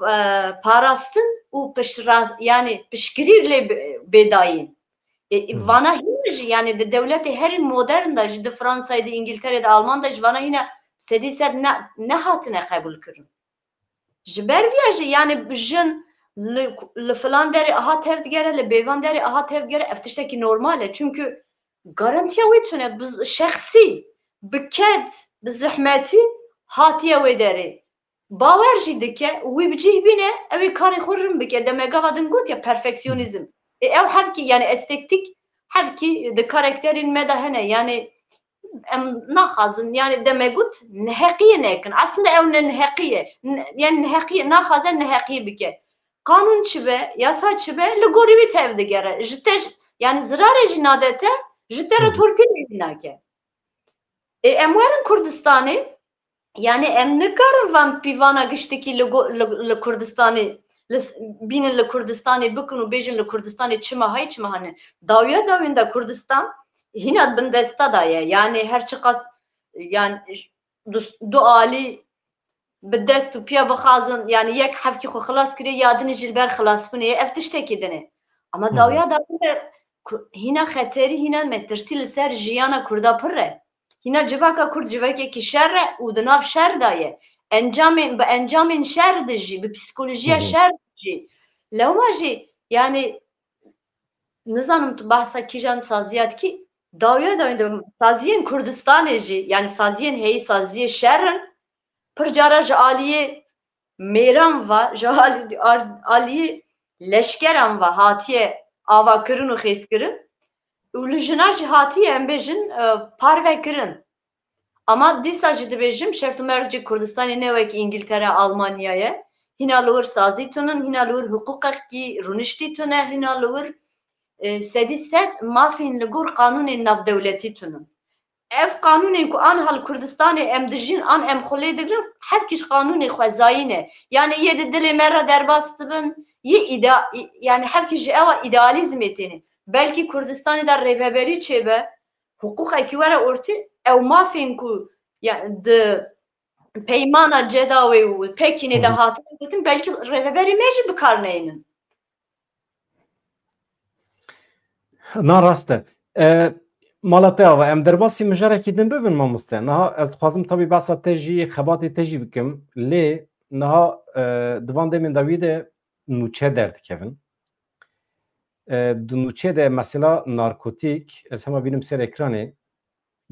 e, parastin û piştras-, yani piştgirî lê bê-, bê dayîn. E, vana hîn jî, yani di dewletê herî modern de jî, di Fransayê, di Îngilterê, di Alman de jî vana hîna sedî sed ne, nehatine qebûlkirin. Ji ber viya jî, yani jin li, li filan derê aha tevdigere, li bêvan derê aha tevdigere, ev tiştekî normal e. Çünkü garantiya wê tune, bi şexsî, bi ked, bi zehmetî hatiye wê derê. Bawer jî dike û wî bi cih bîne, ew ê karê xwe rin bike. Demegava din got ya perfeksiyonîzm. Ê ew hevkî, yani estetik, hevkî di karakterên me de hene. Yani em naxwazin, yani deme got neheqiyê nekin. Aslında ew ne neheqiyê. N-, yani neheqiyê, naxwaze neheqiyê bike. Qanûn çi be, yasa çi be, li gorî wî tevdigere. Ji te, yani zirarê jî nade te, ji te re torpîlê jî nake. Ê, em werin Kurdistanê, yani em nikarin van pîvana giştikî li go-, li, li Kurdistanê, li s-, bînin li Kurdistanê bikin û bêjin li Kurdistanê çima hay, çima hane. Dawiya dawîn de Kurdistan hîna bindesta de ye. Yani her çiqas, yani du, du alî bi dest û piya bixwazin, yani yek hevkî xwe xilas kiriye, ya dinê jî li ber xilasbûnê ye. Ev tiştekî din e. Ama dawiya dawîn de ku-, hîna xeterî, hîna metirsî li ser jiyana Kurda pir e. Hîna civaka Kurd civakekî şer e û di nav şer de ye. Encamên, bi encamên şer dijî, bi psîkolojiya şer dijî. Lewma jî, yani, nizanim tu behsa kîjan saziya dikî, dawiya dawîn de saziyên Kurdistanê jî, yani saziyên heyî saziyê şer in, pir cara ji aliyê mêran ve, ji al-, al-, aliyê leşkeran ve hatiye avakirin û xêzkirin û li jina jî hatiye, em bêjin, e, parvekirin. Ama dîsa jî dibêjim, şert û mercê Kurdistanê ne wek Îngiltere, Almanya ye. Hîna li wir sazî tunin, hîna li wir hiqûqekî rûniştî tune, hîna li wir, e, sedî sed mafên li gor qanûnên navdewletî tunin. Ev qanûnên ku an hal Kurdistanê em dijîn, an em xwe lê digirin, hevkî ji qanûnê xwezayî ne. Yani yê di dilê me re derbas dibin, yê îda-, yani hevkî ji ewa îdealîzmê têne. Belkî Kurdistanê de rêveberî çêbe, hiqûqekî were ortê, ew mafên ku ya, di peymana CEDAWê û Pekînê de hatine gotin, belkî rêveberê me jî bi kar neynin. Na rast e. E, mala te ava, em derbasî mijarekî din bibin mamoste. Niha ez dixwazim tabî behsa te jî, xebatê te jî bikim. Lê niha, e, di van demên dawî de nûçe derdikevin. E, di nûçe de mesela narkotîk, ez hema bînim ser ekranê,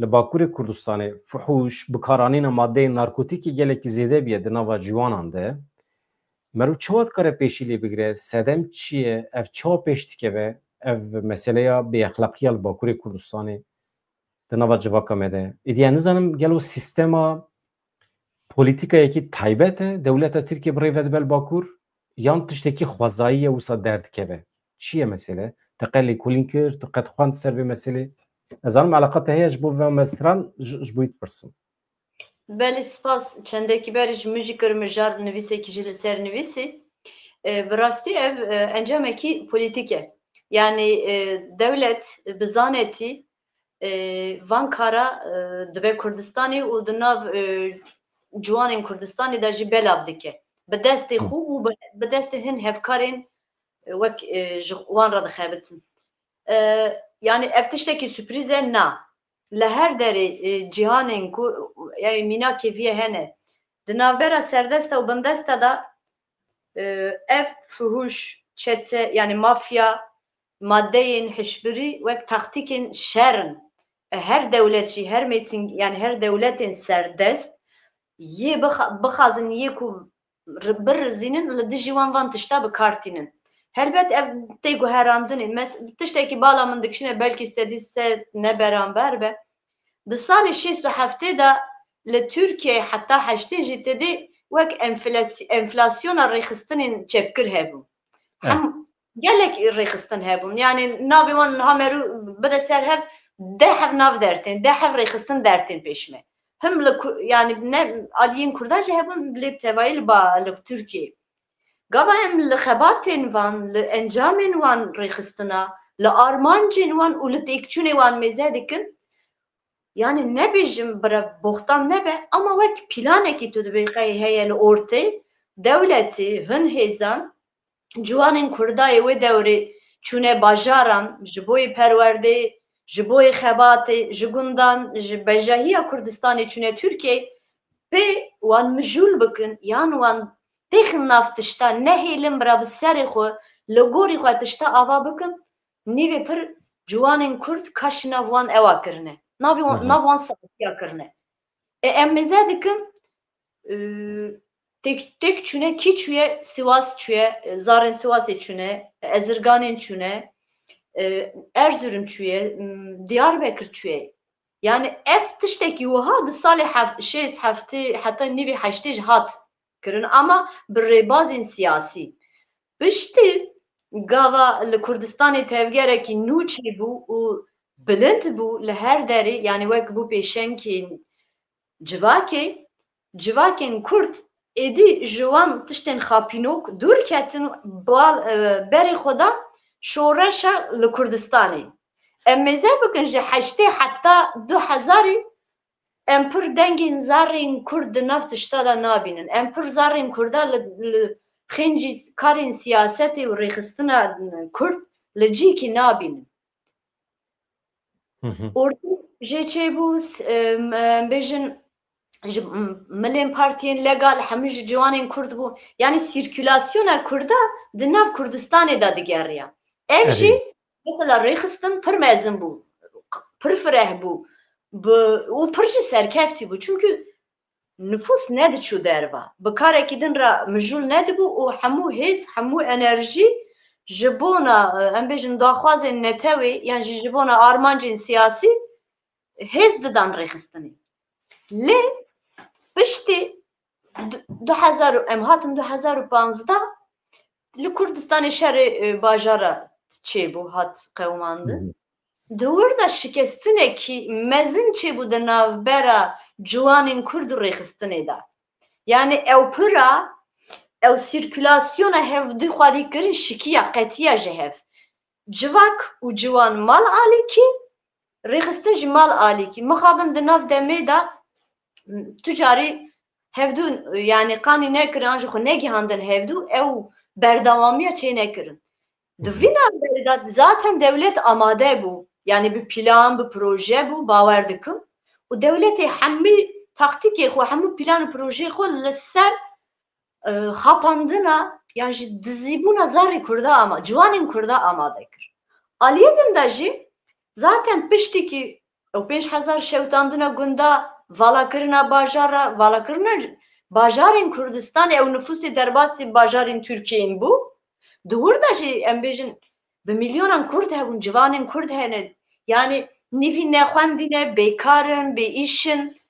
li Bakurê Kurdistanê fuhûş, bikaranîna madeyên narkotîkê gelekî zêde bûye di nava ciwanan de. Meriv çawa dikare pêşî lê bigire? Sedem çi ye? Ev çawa pêş dikeve? Ev meseleya bêexlaqiya li Bakurê Kurdistanê. di nava civaka me de. Êdî ez nizanim gelo sîstema polîtîkayekî taybet e, dewleta Tirkiye bi rê ve dibe li Bakur, yan tiştekî xwezayî ye wisa derdikeve. Çi ye mesele? Te qet lêkolîn kir, tu qet xwend ser vê meselê? Ez zanim eleqa te heye ji bo vê me stran ji, ji bo wî dipirsim. Belê, spas. Çendekî berî ji min jî kir mijar, nivîsekî jî li ser nivîsî. E, bi rastî ev, e, encamekî polîtîk e. Yanî, e, dewlet bi zanetî, e, van kara, e, dibe Kurdistanê û di nav, e, ciwanên Kurdistanê de jî belav dike. Bi destê Hı. xwe û bi, bi destê hin hevkarên, e, wek, e, ji wan re dixebitin. E, yanî ev tiştekî sürprîz e? Na. Li her derê, e, cîhanên ku, e, mînakê vî ye hene. Di navbera serdesta û bindesta de, e, ev fuhuş, çete, yanî mafya, madeyên hişbirî wek taktîkên şer in. E, her dewlet jî, her mêtin, yanî her dewletên serdest yê bixa-, bixwazin yê ku ri-, birizînin, li dijî wan van tişta bi kar tînin. Helbet ev tê guherandinê. Mes-, tiştekî bala min dikişîne, belkî sedî sed ne beramber be. Di salê şêst û heftê de li Tirkiyeyê heta heştê jî tedê wek enflas-, enflasyona rêxistinên çepgir hebû. Eh. Hem gelek rêxistin hebûn. Yanî navê wan niha merû bide ser hev, deh hev nav dertên, deh hev rêxistin dertên pêş me. Him li Ku-, yanî ne aliyên Kurda jî hebûn, lê bi tevayî li ba-, li Tirkiyê. Gava em li xebatên van, li encamên wan rêxistina, li armancên wan û li têkçûnê wan mêze dikin. Yanî nebêjim bira boxtan nebe, ama wek planekî tu dibê qey heye li ortê, dewletê, hin hêzan, ciwanên Kurda yê wê dewrê çûne bajaran, ji bo yê perwerdê, ji bo yê xebatê, ji gundan, ji bejahiya Kurdistanê çûne Tirkiyeyê, pê wan mijûl bikin, yan wan têxin nav tişta, nehêlin bira bi serê xwe, li gorî xwe tişta ava bikin, nîvê pir ciwanên Kurd kaşî nav wan ewa kirine. Navê wan, Hı hı. nav wan saetiya kirine. E, em mêze dikin, e, têk, têk çûne, kî çûye? Sivas çûye, e, zarên Sivasê çûne, e, Ezirganên çûne, e, Erzurum çûye, m, Diyarbekir çûye. Yanî ev tiştekî wiha di salê hef-, şêst, heftê, heta nîvê heştê jî hat kirin, ama bi rêbazên siyasî. Piştî gava li Kurdistanê tevgerekî nû çêbû û bilind bû li her derê, yanî wek bû pêşengên civakê, civakên Kurd êdî ji wan tiştên xapînok dûr ketin, bal-, e, berê xwe da şoreşa li Kurdistanê. Em mêze bikin, ji heştê heta du hezarî em pir dengên zarên Kurd di nav tişta de nabînin. Em pir zarên Kurda li, li xêncî karên siyasetê û rêxistina Kurd li cihekî nabînin. Hı hı. Ordu jê çêbû, s-, em, em bêjin, ji m-, milên partiyên legal hemû ji ciwanên Kurd bû. Yanî sîrkulasyona Kurda di nav Kurdistanê de digeriya. Ev Erê. jî, mesela, rêxistin pir mezin bû, pir fireh bû, bi, û pir jî serkeftî bû. Çimkî nifûs nediçû derva. Bi karekî din re mijûl nedibû û hemû hêz, hemû enerjî ji bona, e, em bêjin, daxwazên netewê yan jî ji bona armancên siyasî hêz didan rêxistinê. Lê piştî du-, du hezar û, em hatin du hezar û panzdeh, li Kurdistanê şerê, e, bajara çêbû, hat qewimandin. Hı hı. Di wir de şikestinekî mezin çêbû di navbera ciwanên Kurd û rêxistinê de. Yanî ew pira, ew sîrkulasyona hevdû xwedî kirin şikiya, qetiya ji hev. Civak û ciwan mal alîkî, rêxistin jî mal alîkî. Mixabin di nav demê de tu carî hevdû, yanî qanî nekirin, an jî xwe negihandin hevdû, ew berdewamiya çê nekirin. Di vî navberê de zaten dewlet amade bû. Yanî bi plan, bi proje bû, bawer dikim. Û dewletê hemî taktîkê xwe, hemû plan û projeyê xwe li ser, e, xapandina yan jî dizîbûna zarê Kurda ama, ciwanên Kurda amade kir. Aliyê din de jî zaten piştîkî ew pênc hezar şewitandina gunda, valakirina bajara, valakirina bajarên Kurdistanê, ew nifûsê derbasî bajarên Tirkiyeyê bû. Di wir de jî em bêjin bi milyonan Kurd hebûn, ciwanên Kurd hene. Yanî nîvî nexwendî ne, bêkar in, bêîş in.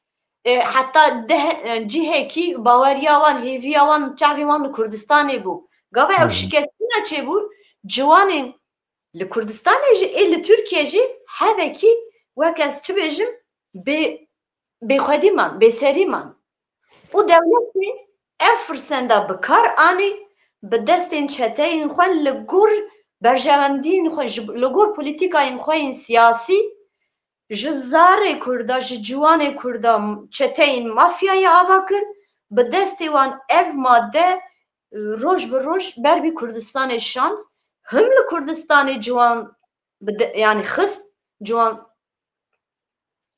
E, heta deh, e, cihekî baweriya wan, hêviya wan, çavê wan li Kurdistanê bû. Gava ew Hı hı. şikestina çêbû, ciwanên li Kurdistanê jî, ê li Tirkiye jî hevekî, wek ez çi bêjim, bê, bêxwedî man, bêserî man. Û dewletê ev firsenda bi kar anî, bi destên çeteyên xwe li gor berjewendiyên xwe, ji, li gor polîtîkayên xwe yên siyasî, ji zarê Kurda, ji ciwanê Kurda çeteyên mafyayê ava kir, bi destê wan ev madde, e, roj bi roj ber vî Kurdistanê şand. Him li Kurdistanê ciwan bi de-, yanî xist, ciwan,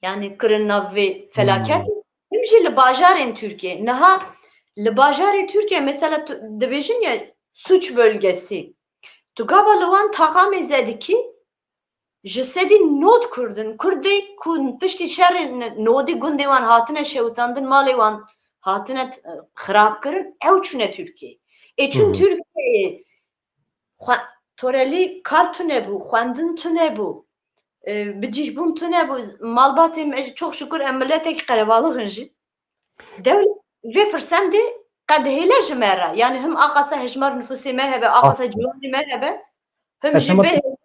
yanî kirin nav vê felaketê, Hmm. him jî li bajarên Tirkiye. Niha li bajarê Tirkiye, mesela, tu dibêjin ya suç bölgesi. Tu gava li wan taxamê zedikî, ji sedî nod Kurd in. Kurdê ku piştî şerê n-, nodî gundê wan hatine şewitandin, malê wan hatine t-, xirabkirin, ew çûne Tirkiyeyê. Ê çûn Hı hı. Tirkiyeyê xwe-, torelî kar tune bû, xwendin tune bû, e, bicîhbûn tune bû. Malbatê me jî, çok şükür, em miletekî qerebalix in jî. Dewlet vê firsendê qedihêle ji me re. Yani him aqasa hejmar nüfusê me hebe, aqasa ciwanê me hebe, him Ez jî hema bê-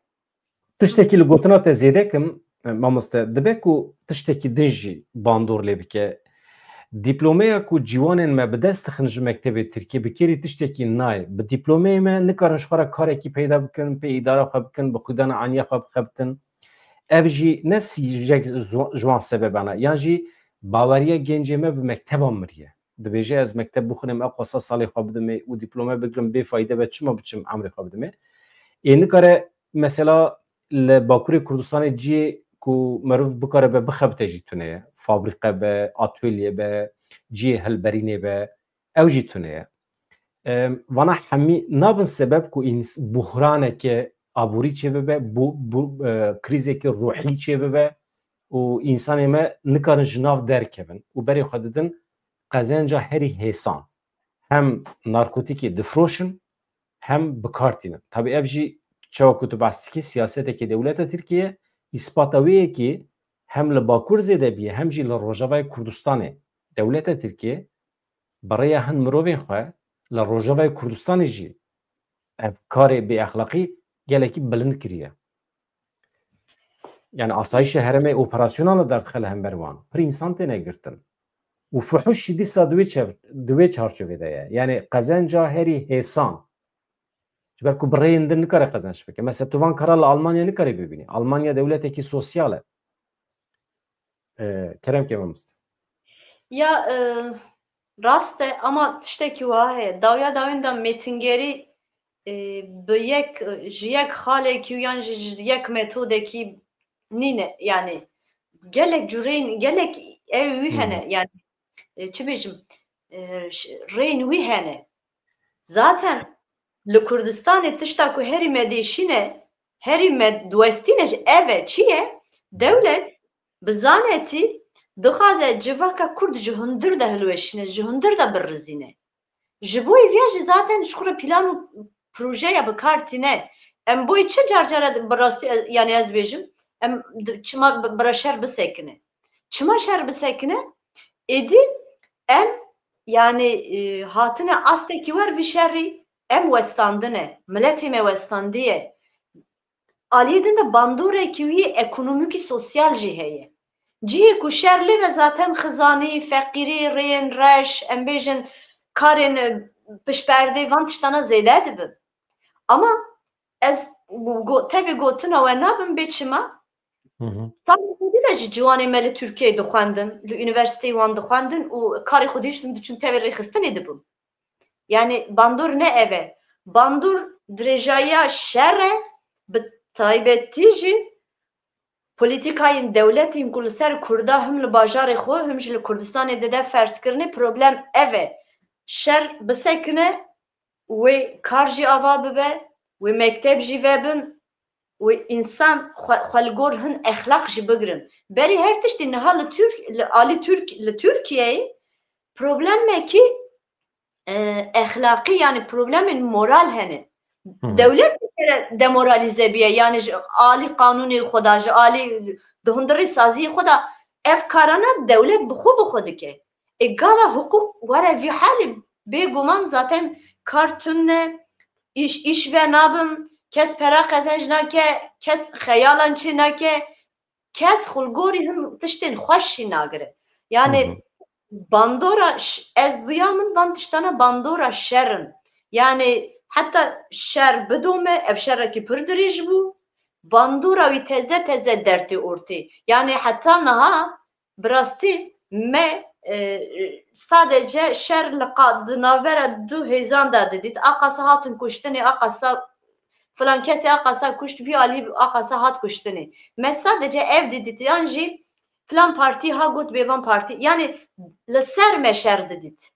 tiştekî li gotina te zêde kim, e, mamoste, dibe ku tiştekî din jî bandor lê bike. Dîplomeya ku ciwanên me bi dest dixin ji mektebê Tirkiyê, bi kêrî tiştekî nayê. Bi dîplomeyê me nikarin ji xwe re karekî peyda bikin, pê îdara xwe bikin, bi xwedana aniya xwe bixebitin. Ev jî ne sî-, jek ji wan sebebana, yan jî baweriya gencê me bi mekteba miriye. Dibêje, ez mekteb bixwînim, eqwasa salê xwe bidimê û dîplome bigirim, bê fayde be, çima biçim emrê xwe bidimê? Ê nikare, mesela, li Bakurê Kurdistanê ciyê ku meriv bikare be bixebite jî tune ye. Fabrîqe be, atölye be, ciyê hilberînê be, ew jî tune ye. Em, vana hemî nabin sebeb ku ins-, buhraneke aborî çêbibe, bu, bu, e, krîzeke ruhî çêbibe û însanê me nikarin ji nav derkevin û berê xwe didin qezenca herî hêsan. Hem narkotîkê difroşin, hem bi kar tînin. Tabî ev jî çawa ku tu behs dikî, siyaseteke dewleta Tirkiye, îspata wê ye ki hem li Bakur zêde bîye, hem jî li Rojavayê Kurdistanê dewleta Tirkiye bi rêya hin mirovên xwe li Rojavayê Kurdistanê jî ev karê bêexlaqî gelekî bilind kiriye. Yani asayişê herêmê operasyonan li derdixe li hember wan. Pir însan têne girtin. Û fuhuş jî dîsa di wê çev-, di wê çarçovê de ye. Yani qezenca herî hêsan. Ji ber ku bi rêyên din nikare qezenç bike. Mesela tu van kara li Almanya nikare bibînî. Almanya dewletekî sosyal e. E, kerem ke mamoste. Ya, e, rast e, ama tiştekî wiha heye. Dawiya dawîn de mêtingerî, e, bi yek, e, ji yek xalekî û yan jî ji yek metodekî nîne. Yani gelek cureyên, gelek ew wî Hı hı. hene. Yani, e, çi bêjim, e, ş-, rêyên wî hene. Zaten li Kurdistanê tişta ku herî me dêşîne, herî me diwestîne jî ev e. Çi ye? Dewlet bi zanetî dixwaze civaka Kurd ji hundir de hilweşîne, ji hundir de birizîne. Ji bo vê jî zaten ji xwe re plan û projeya bi kar tîne. Em boy çi car cara bi rastî, yani ez bêjim, em di-, çima bi-, bira şer bisekine? Çima şer bisekine? Êdî em, yani, e, hatine astekî wer vî şerî, em westandine, miletê me westandiye. Aliyê din de bandorekî wî ekonomîkî sosyal jî heye. Cihê ku şer lê ve zaten xizanî, feqîrî, rêyên reş, em bêjin karên, e, piştperdê, van tiştana zêde dibin. Ama ez go-, go-, tevî gotina we nabim bê çima. Hı hı. Karê xwedî de jî ciwanê me li Tirkiyeyê dixwendin, li unîversîteyê wan dixwendin û karê xwedî jî diçin tevê rêxistinê dibin. Yani bandor ne ev e. Bandor dirêjayiya şer e, bi taybetî jî polîtîkayên dewletên ku li ser Kurda him li bajarê xwe, him jî li Kurdistanê dide ferzkirinê, problem ev e. Şer bisekine, wê kar jî ava bibe, wê mekteb jî vebin, wê însan xwe, xwe li gor hin exlaq jî bigirin. Berî her tiştî niha li Türk-, li alî Türk-, li Tirkiyeyê problemekî, e, exlaqî, yani problemên moral hene. Hı. Dewlet kere demoralize biye, yani ji alî qanûnê xwe da, ji alî di hundirê saziyê xwe da ev karana dewlet bi xwe bi xwe dike. Ê gava hiqûq were vî halê, bêguman zaten kar tune, îş, îş venabin, kes pera qezenc nake, kes xeyalan çê nake, kes xulgorî hin tiştên xweş jî nagire. Yani Hı hı. bandora ş-, ez biya min van tiştana bandora şer in. Yani heta şer bidome, ev şerekî pir dirêj bû. Bandora wî teze teze dertê ortê. Yani heta niha bi rastî me, e, sadece şer li qa-, di navbera du hêzan de didît. Aqasa hatin kuştinê, aqasa filan kesê aqasa kuşt, vî alî aqasa hat kuştinê. Me sadece ev didît, yan jî filan partî ha got bêvan partî. Yani li ser me şer didît.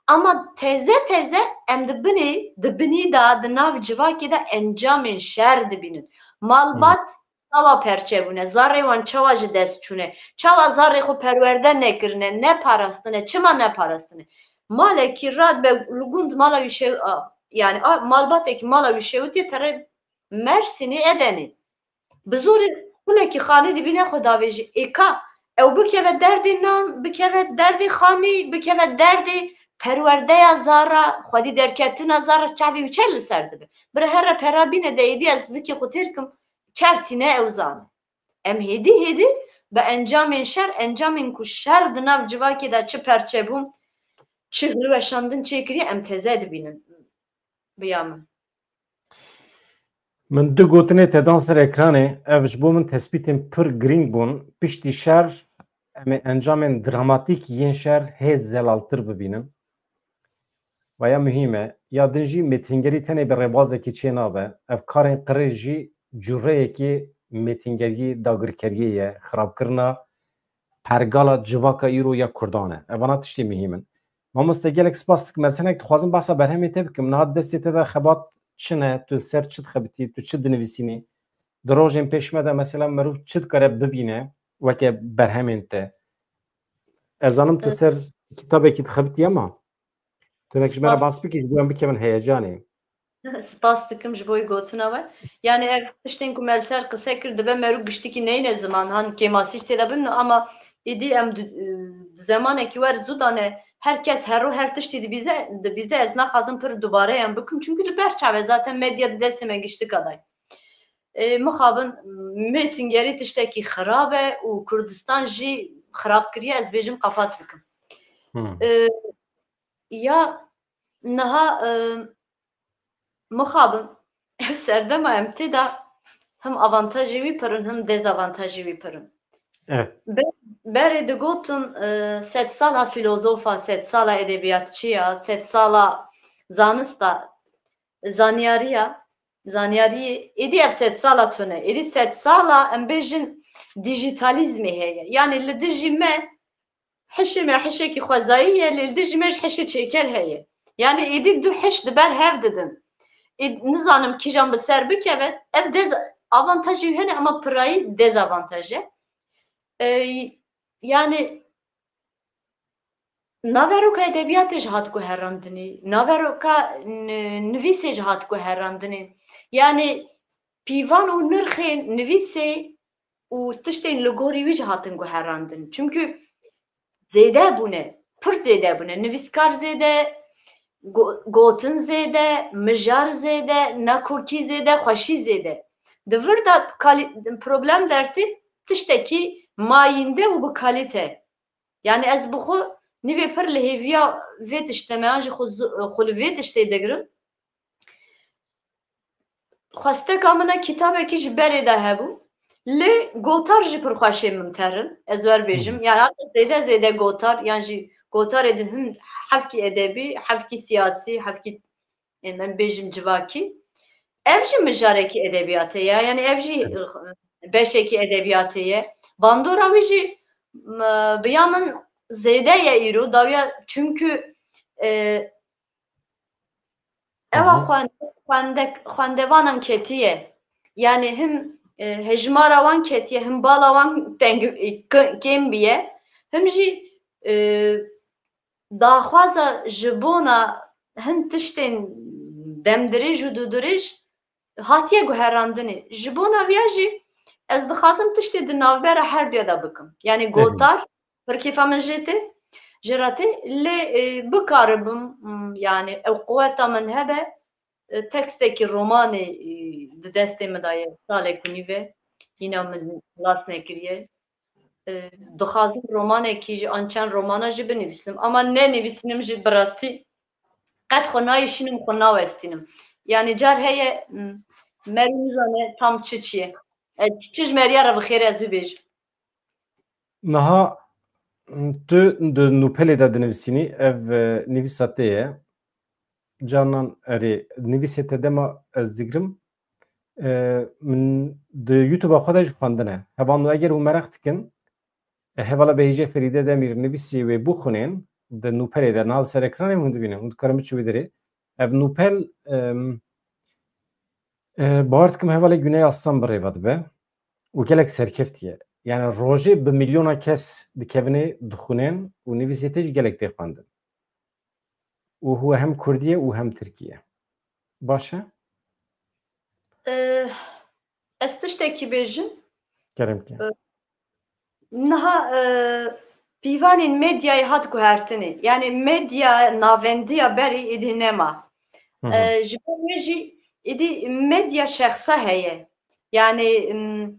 Ama teze teze em di binê, di binî de, di nav civakê de encamên şer dibînin. Malbat çawa perçe bûne, zarê wan çawa ji dest çûne, çawa zarê xwe perwerde nekirine, neparastine, çima neparastine? Malekî radibe li gund mala wî şew-, a, yani a, malbatekî mala wî şewitiye tere Mersînê, Edenê. Bi zorê xulekî xanî dibîne xwe davêjî. Êka ew bikeve derdê nan, bikeve derdê xanî, bikeve derdê perwerdeya zara, xwedî derketina zara, çavê wî çer li ser dibe? Bira here pera bîne de êdî ez zikê xwe têr kim, çer tîne ew zane. Em hêdî hêdî bi encamên şer, encamên ku şer di nav civakê de çi perçe bûn, çi hilweşandin çêkiriye, em teze dibînin. Biya min. Min du gotinê te dan ser ekranê, ev ji bo min tespîtên pir girîng bûn. Piştî şer, em ê encamên dramatîk yên şer hê zelaltir bibînin. Vaya muhîm e. Ya din jî mêtingerî tenê bi rêbazekî çê nabe. Ev karên qirêj jî cureyekî mêtingeriyê, dagirkeriyê ye, xirabkirina pergala civaka îro ya Kurdan e. Evana tiştê muhîm in. Mamoste, gelek spas dikim. Ez hinek dixwazim behsa berhemê te bikim. Niha destê te de xebat çi ne? Tu li ser çi dixebitî? Tu çi dinivîsînî? Di rojên pêş me de mesela meriv çi dikare bibîne weke berhemên te? Ez zanim tu ser kitabekî dixebitî, ama tu hinek ji me re Spas. Behs bikî, ji bo em bikevin heyecanê. Spas dikim ji bo gotina we. Yani ev tiştên ku me li ser qise kir, dibe meriv giştikî neyne ziman, han kêmasî jî tê de bimîne, ama êdî em di, di zemanekî wer zû dane, her kes her ro her tiştî dibîze, dibîze, ez naxwazim pir dubare em bikim, çünkü li ber çav e, zaten medya di destê me giştika dayî. Ê, mixabin, mêtingerî tiştekî xirab e û Kurdistan jî xirab kiriye, ez bêjim qapat bikim. Hmm. Ê, ya niha, ê, mixabin, ev serdema em tê de him avantajê wî pir in, him dezavantajê wî pir in. Evet. Be-, berê digotin, ê, sedsala filozofa, sedsala edebiyatçiya, sedsala zanista, zanyariya, zanyariyê, êdî ev sedsala tune. Êdî sedsala, em bêjin, dijîtalîzmê heye. Yani li dijî me hişê me hişekî xwezayî ye, lê li dijî me ji hişê çêker heye. Yani êdî du hiş di ber hev didin. Ê, nizanim kîjan bi ser bikeve, ev dez-, avantajê wî hene, ama pirayî dezavantaj e. Ê, yani naveroka edebiyatê ji hat guherandinê, naveroka n-, nivîsê ji hat guherandinê. Yani pîvan û nirxên nivîsê û tiştên li gorî wî ji hatin guherandin. Çünkü zêde bûne, pir zêde bûne. Nivîskar zêde, go-, gotin zêde, mijar zêde, nakokî zêde, xweşî zêde. Di vir de kalî-, problem dertê tiştekî mayînde û bi kalîte. Yani ez bi xwe nîvê pir li hêviya vê tiştê me, an jî xwe zi-, xwe li vê tiştê digirim. Xwesteka min e, kitabekî ji berê de hebû. Lê gotar jî pir xweşê min terin, ez wer bêjim. Hı hı. Yani hatta zêde zêde gotar, yan jî gotarê di hin hevkî edebî, hevkî siyasî, hevkî, ê, em bêjim civakî. Ev jî mijarekî edebiyatê ye, yani ev jî, Evet. e, beşekî edebiyatê ye. Bandora wî jî, m-, biya min zêde ye îro, dawiya, çünkü, e, Ewa Hı hı. xwend-, xwende-, xwendevanan ketiye. Yani him, e, hejmara wan ketiye, him bala wan teng, e, k-, kêm biye. Him jî, e, daxwaza ji bona hin tiştên demdirêj û dûdirêj hatiye guherandinê. Ji bona viya jî ez dixwazim tiştê di navbera herduya de bikim. Yanî gotar, pir kêfa min jê tê, jê re tê, lê, e, bikaribim, m, yanî ew quweta min hebe, e, tekstekî romanê, e, di destê min de ye, salek û nîv e, hîna min xilas nekiriye. E, dixwazim romanekî jî an çend romana jî binivîsim. Ama nenivîsînim jî bi rastî qet xwe nayişînim, xwe nawestînim. Yanî car heye, m, merî nizane tam çi çi ye. E, çi ji meriya re bi xêr ez wî bêjim. Niha, m, tu di nûpelê de dinivîsînî, ev, e, nivîsa te ye. Canan erê, nivîsê te dema ez digirim, e, min di YouTube-a xwe de jî xwendine. Hevalno eger hûn mereq dikin, e, hevala Behîce Ferîde Demîr nivîsî wê bixwînin, di nûpelê de niha li ser ekranê hûn dibînin, hûn dikarin biçin wê derê. Ev nûpel, em, e, bawer dikim hevalê Güney Aslan bi rê ve dibe û gelek serkeftî ye. Yani rojê bi milyona kes dikevine dixwînin û nivîsê te jî gelek tê xwendin. Û hû hem kurdî ye û hem tirkî ye. Baş e? Eh, ez tiştekî bêjim. Kerem ke. Eh, niha, eh, pîvanên medyayê hat guhertinê. Yani medya navendiya berê êdî nema. Hı hı. Eh, ji bo wê jî êdî medya şexsa heye. Yani, m,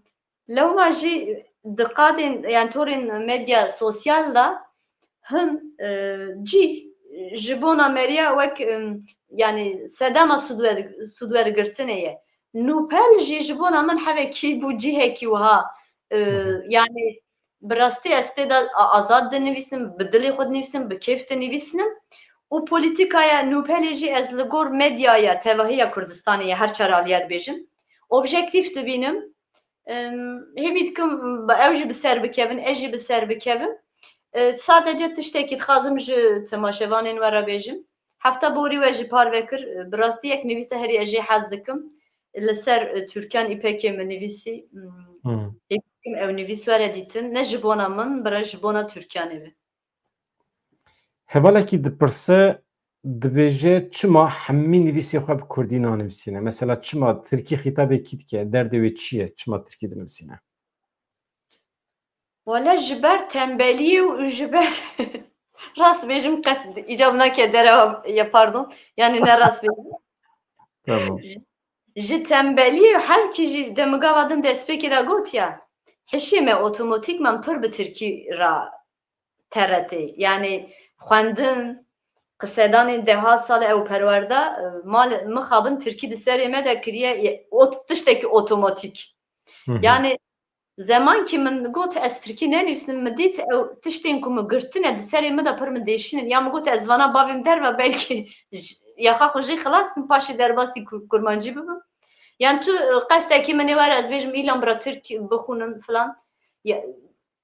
lewma jî di qadên, yani torên medya sosyal de hin, e, cî ji bona meriya wek, e, yani sedema sûdwer-, sûdwergirtinê ye. Nûpel jî ji bona min hevekî bû cihekî wiha, e, Hı hı. Yani bi rastî ez tê de a-, azad dinivîsim, bi dilê xwe dinivîsim, bi kêf dinivîsinim. Û polîtîkaya Nûpelê jî ez li gor medyaya tevahiya Kurdistanê ya her çar aliyê dibêjim. Objektîf dibînim. Em, hêvî dikim, ew jî bi ser bikevin, ez jî bi ser bikevim. E, sadece tiştekî dixwazim ji temaşevanên we re bêjim. Hefta borî we jî parve kir. E, bi rastî yek nivîsa herî ez jê hez dikim. Li ser, e, Türkan İpek'ê min nivîsî. Hmm, Hmm. Hêvî dikim ew nivîs were dîtin. Ne ji bona min, bira ji bona Türkanê be. Hevalekî dipirse, dibêje, çima hemî nivîsê xwe bi kurdî nanivîsîne? Mesela çima tirkî xîtabê kî dike? Derdê wê çi ye? Çima tirkî dinivîsîne? Wele ji ber tembeliyê û ji ber rast bêjim qet îcab nake derewa ya pardon. Yani ne rast bêjim. Tamam. Ji, ji tembeliyê û her kî jî demigava din destpêkê de gotiya. Hişê me otomatîkman pir bi tirkî ra T R T. Yani xwendin, qisedanên deha sal ew perwerda, e, mal mixabin tirkî di serê me de kiriye, e, ot-, tiştekî otomatîk. Hı hı. Yani zemankî min got ez tirkî nenivîsim, min dît ew tiştên ku min girtine di serê min de pir min dêşînin. Ya min got ez vana bavê min derve belkî j-, yaxa xwe jê xilas kim, paşê derbasî kur-, kurmancî bibim. Yani tu, e, qestekî min ê were ez bêjim îlan bira tirk bixwînin filan. Ya,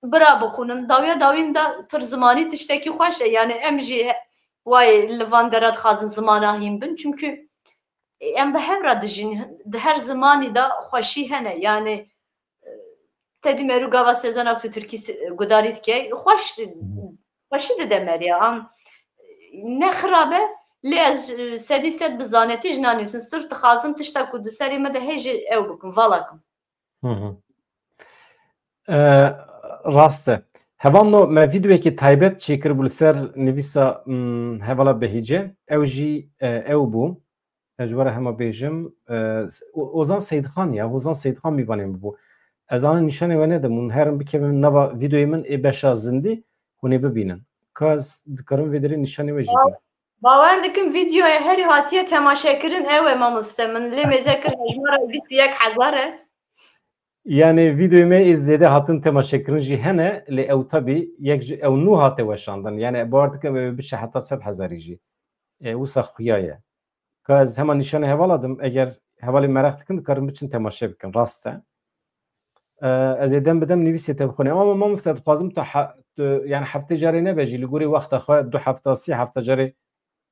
bira bixwînin. Dawiya dawîn de pir zimanî tiştekî xweş e. Yani em jî he-, wayê li van dera dixwazin zimana hîn bin. Çimkî em bi hev re dijîn. Di her zimanî de xweşî hene. Yani, e, te dî merû gava sezana ku tu tirkî se-, gudarî dike, xweş, xweşî dide meriya. Am, ne xirab e, lê ez, e, sedî sed bi zanetî jî nanivîsim. Sirf dixwazim tişta ku di serê me de heye jî ew bikim, vala kim. Hı hı. E, rast e. Hevalno me vîdeoyekî taybet çêkiribû li ser nivîsa, mm, hevala Behîce. Ew jî, e, ew bû. Ez ji we re hema bêjim, e, O-, Ozan Seyidxan ya, Ozan Seyidxan mîvanê min bû. Ez ana nîşanê we nedim, hûn herin bikevin nava vîdeoyê min ê beşa zindî, hûn ê bibînin. Ka ez dikarim vê derê nîşanê we jî bînim. Bawer dikim vîdeoya herî hatiye temaşekirin ew e mamoste min. Lê mêze kir hejmara bîst û yek hezar e. Yani vîdeoyê me ê zêde hatin temaşekirin jî hene, lê ew tabî yek ji ew nû hate weşandin. Yani bawer dikim ew ê biçe heta sed hezarî jî. E, wisa xuya ye. Ka ez hema nîşanê hevala dim, eger hevalê mereq dikin, dikarin biçin temaşe bikin, rast e. E, ez ê dem bi dem nivîsê te bixwînim. Ama mamoste dixwazim tu he-, tu, yani heftê carê nebe jî, li gorî wexta xwe du hefta, sê hefta carê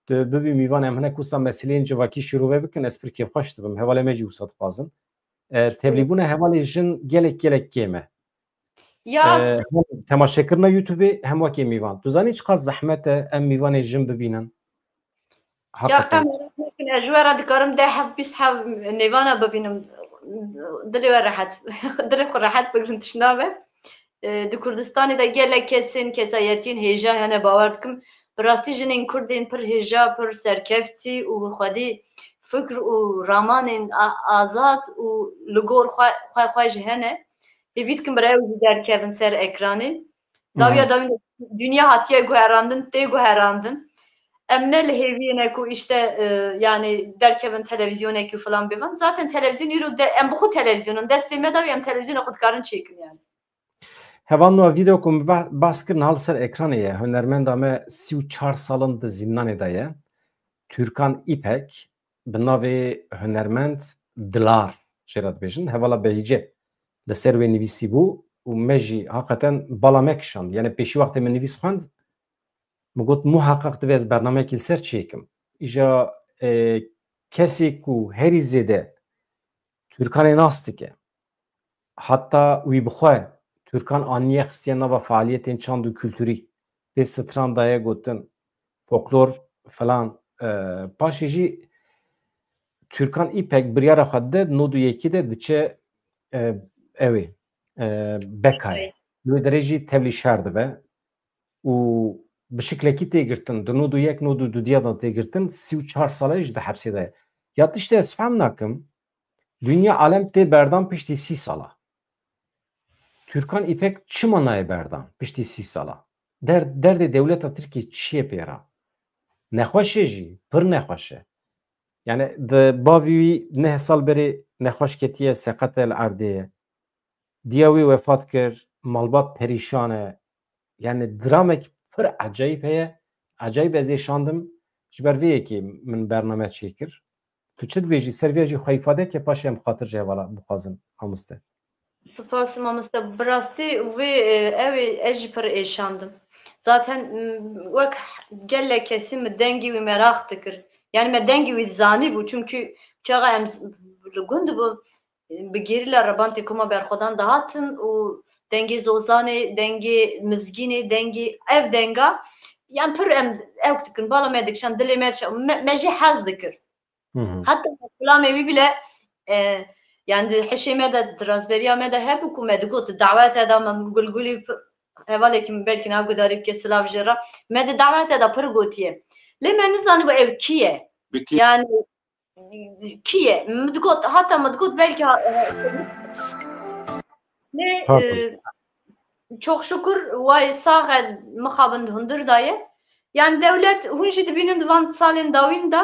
tu bibî mîvan, em hinek wisa meseleyên civakî şîrove bikin, ez pir kêfxweş dibim. Hevalê me jî wisa dixwazin. E, tevlîbûna hevalê jin gelek, gelek kêm e. Ya, e, hem temaşekirina YouTube-ê hem wekî mîvan. Tu zanî çiqas zehmet e em mîvanê jin bibînin? Ya qe merak nekin, ez ji we re dikarim deh heb, bîst heb nêvana bibînim. Dilê we rehet. Dilê xwe rehet bigirin, tişt nabe. E, di Kurdistanê de gelek kesên, kesayetiyên hêja hene, bawer dikim. Bi rastî jinên Kurd ên pir hêja, pir serkeftî û bi xwedî fikr û ramanên a-, azad û li gor xwe, xwe, xwe jî hene. Hêvî dikim bi re ew jî derkevin ser ekranê. Dawiya dawî de dinya hatiye guherandin, tê guherandin. Em ne li hêviyê ne ku îşte, e, yani derkevin televîzyonekî û filan bêvan. Zaten televîzyon îro de, em bi xwe televîzyonin destê me de, em televîzyona xwe dikarin çêkin yani. Hevalno, vîdeo ku min ba-, behs kir niha li ser ekranê ye. Hunermenda me sî û çar sal in di zîndanê de ye. Türkan İpek, bi navê hunermend Dilar jê re dibêjin. Hevala Behîce li ser wê nivîsî bû û me jî heqeten bala me kişand. Yani pêşî wextê min nivîs xwend, min got, muheqeq divê ez bernameyekî li ser çêkim. Îja, e, kesê ku herî zêde Türkanê nas dike, heta wî bi xwe Türkan aniye xistiye nava faaliyetên çand û kulturî. Pê stran daye gotin, folklor falan. E, paşê jî Türkan İpek biryara xwe dide, di nod û yekî de diçe, e, ewê, e, Bekayê. Li wê derê jî tevlî şer dibe û bi şiklekî tê girtin, di nod û yek, nod û du diya de tê girtin, sî û çar sal e jî di hepsê de ye. Ya tiştê ez fehm nakim, dinya alem tê berdan piştî sî sala. Türkan İpek çima nayê berdan piştî sî sala? Der-, derdê dewleta Tirkiyê çi ye pê re? Nexweş e jî, pir nexweş e. Yani di bavî wî neh sal berê nexweş ketiye, seqet e, li erdê ye. Diya wî wefat kir, malbat perîşan e. Yani dramek pir ecayîb heye. Ecayîb ez ê şandim. Ji ber vê yekê min bername çêkir. Tu çi dibêjî? Ser vê jî xwe îfade ke, paşê em xatir ji hevala bixwazin, mamoste. Spas mamoste. Bi rastî vê, e, ew ê ez jî pir êşandim. Zaten, m, wek gelek kesî min dengê wî meraq dikir. Yani me dengê wî zanî bû. Çimkî çaxa em z-, li gund bû, bi gerîla rebantê Koma Berxwedan dihatin û dengê zozanê, dengê mizgînê, dengê ev denga, yan pir em ew dikin, bala me dikişan, dilê me dişa, me, me jî hez dikir. Hı hı. Heta filamê wî bile, e, yani di hişê me de, di razberiya me de hebû ku me digot, dawete da me gulgulî p-, hevalekî min belkî niha gudarî bike, silav jê re. Me di dawete de pir gotiye. Lê me nizanîbû ev kî ye? Bi kî? Yani kî ye? Min digot, hata min digot belkî ha-, ha-, lê, Pardon. E, çok şükür, way sax e, mixabin di hundir daye. Yani dewlet, hûn jî dibînin di van salên dawîn de,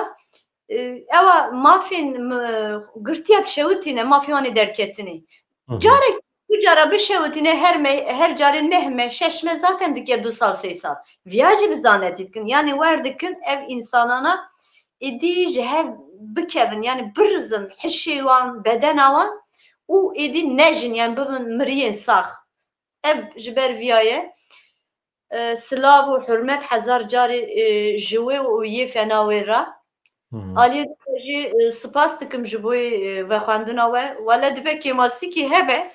e, ewa mafên, m-, girtiya dişewitîne, mafê wan ê derketinê. Hı hı. Carek, du cara bişewitîne, her me-, her carê neh me, şeş me zaten dike du sal, sê sal. Viya jî bi zanetî dikin. Yani wer dikin ev însanana êdî ji hev bikevin, yani birizin hişê wan, bedena wan û êdî nejin, yani bibin miriyên sax. Ev ji ber viya ye. E, silav û hurmet hezar carî, e, ji wê û yê fena wê re. Hı hı. Aliyê te jî, e, spas dikim ji bo, e, vexwendina we. Wele dibe kêmasîkî hebe,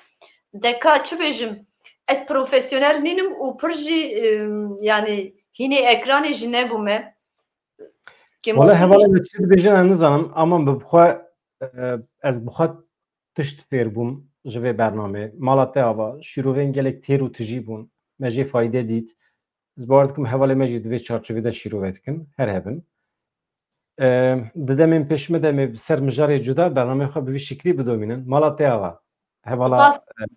deka çi bêjim, ez profesyonel nînim û pir jî, e, yani hînê ekranê jî nebûme. Kêmasîkî Wele hevalê me çi dibêjin ez nizanim, ama bi xwe, e, ez bi xwe tişt fêr bûm ji vê bernamê. Mala te ava, şîrovên gelek têr û tijî bûn. Me jê fayde dît. Ez bawer dikim hevalê me jî di vê çarçovê de şîrove dikin. Her hebin. Em, di demên pêş me de em ê bi ser mijarê cuda bernameyê xwe bi vî şiklî bidomînin. Mala te ava. Hevala, Spas. em,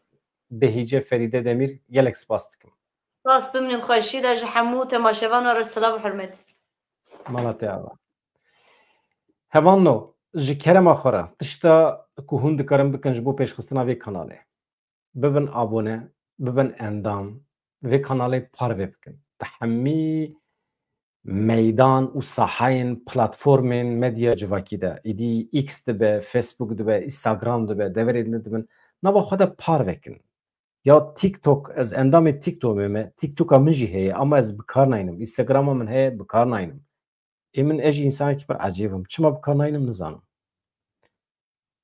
Behîce Ferîde Demîr, gelek spas dikim. Spas bimînin, xweşî de ji hemû temaşevanan re silav û hurmet. Mala te ava. Hevalno, ji kerema xwe re, tişta ku hûn dikarin bikin ji bo pêşxistina vê kanalê. Bibin abone, bibin endam, vê kanalê parve bikin. Di hemî meydan û sahayên platformên medya civakî de, êdî X dibe, Facebook dibe, Instagram dibe, deverên din dibin, nava xwe de parve kin. Ya TikTok, ez endamê TikTokê me, TikToka min jî heye, ama ez bi kar naynim. Instagrama min heye, bi kar naynim. Ê min, ez jî însanekî pir ecêb im. Çima bi kar naynim, nizanim.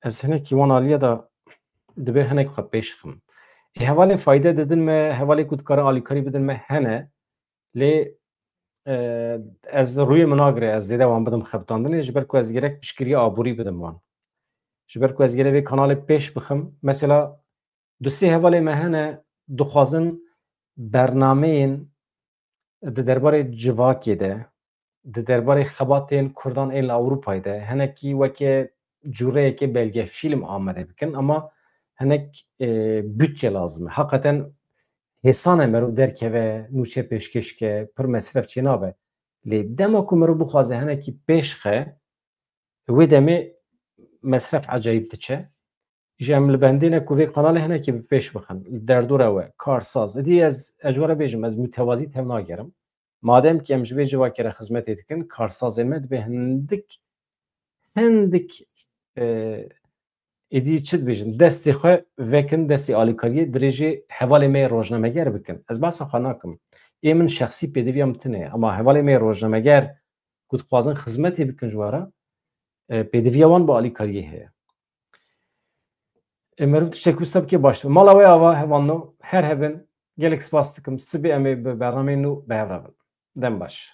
Ez hinekî wan aliyê de dibe hinek xwe pêş xim. Ê hevalên fayde didin me, hevalê ku dikarin alîkarî bidin me hene, lê e, ez rûyê min nagire ez zêde wan bidim xebitandinê, ji ber ku ez gerek piştgiriya aborî bidim wan. Ji ber ku ez gerek vê kanalê pêş bixim. Mesela du sê hevalê me hene dixwazin bernameyên di derbarê civakê de, di derbarê xebatên Kurdan ên li Ewropayê de, hinekî weke cûreyeke belgefîlm amade bikin, ama hinek, e, budçe lazim e. Heqeten hêsan e meriv derkeve, nûçe pêşkêş ke, pir mesref çênabe. Lê dema ku meriv bixwaze hinekî pêş xe, wê demê mesref ecayîb diçe. Îja em li bendê ne ku vê kanalê hinekî bi pêş bixin. Li derdora we, karsaz. Êdî ez, ez ji we re bêjim, ez mutewazî tev nagerim. Madem ki em ji vê civakê re xizmetê dikin, karsazên me dibe hindik, hindik, e, êdî çi dibêjin, destê xwe vekin, destê alîkariyê dirêjê hevalê me yê rojnameger bikin. Ez behsa xwe nakim. Ê min şexsî pêdiviya min tune ye. Ama hevalê me yê rojnameger ku dixwazin xizmetê bikin ji we re, e, pêdiviya wan bi alîkariyê heye. E, meriv tiştek wisa bike baş dibe. Mala we ava hevalno, her hebin, gelek spas dikim. Sibê em ê bi bernameyên nû bi hev re bin. Dem baş.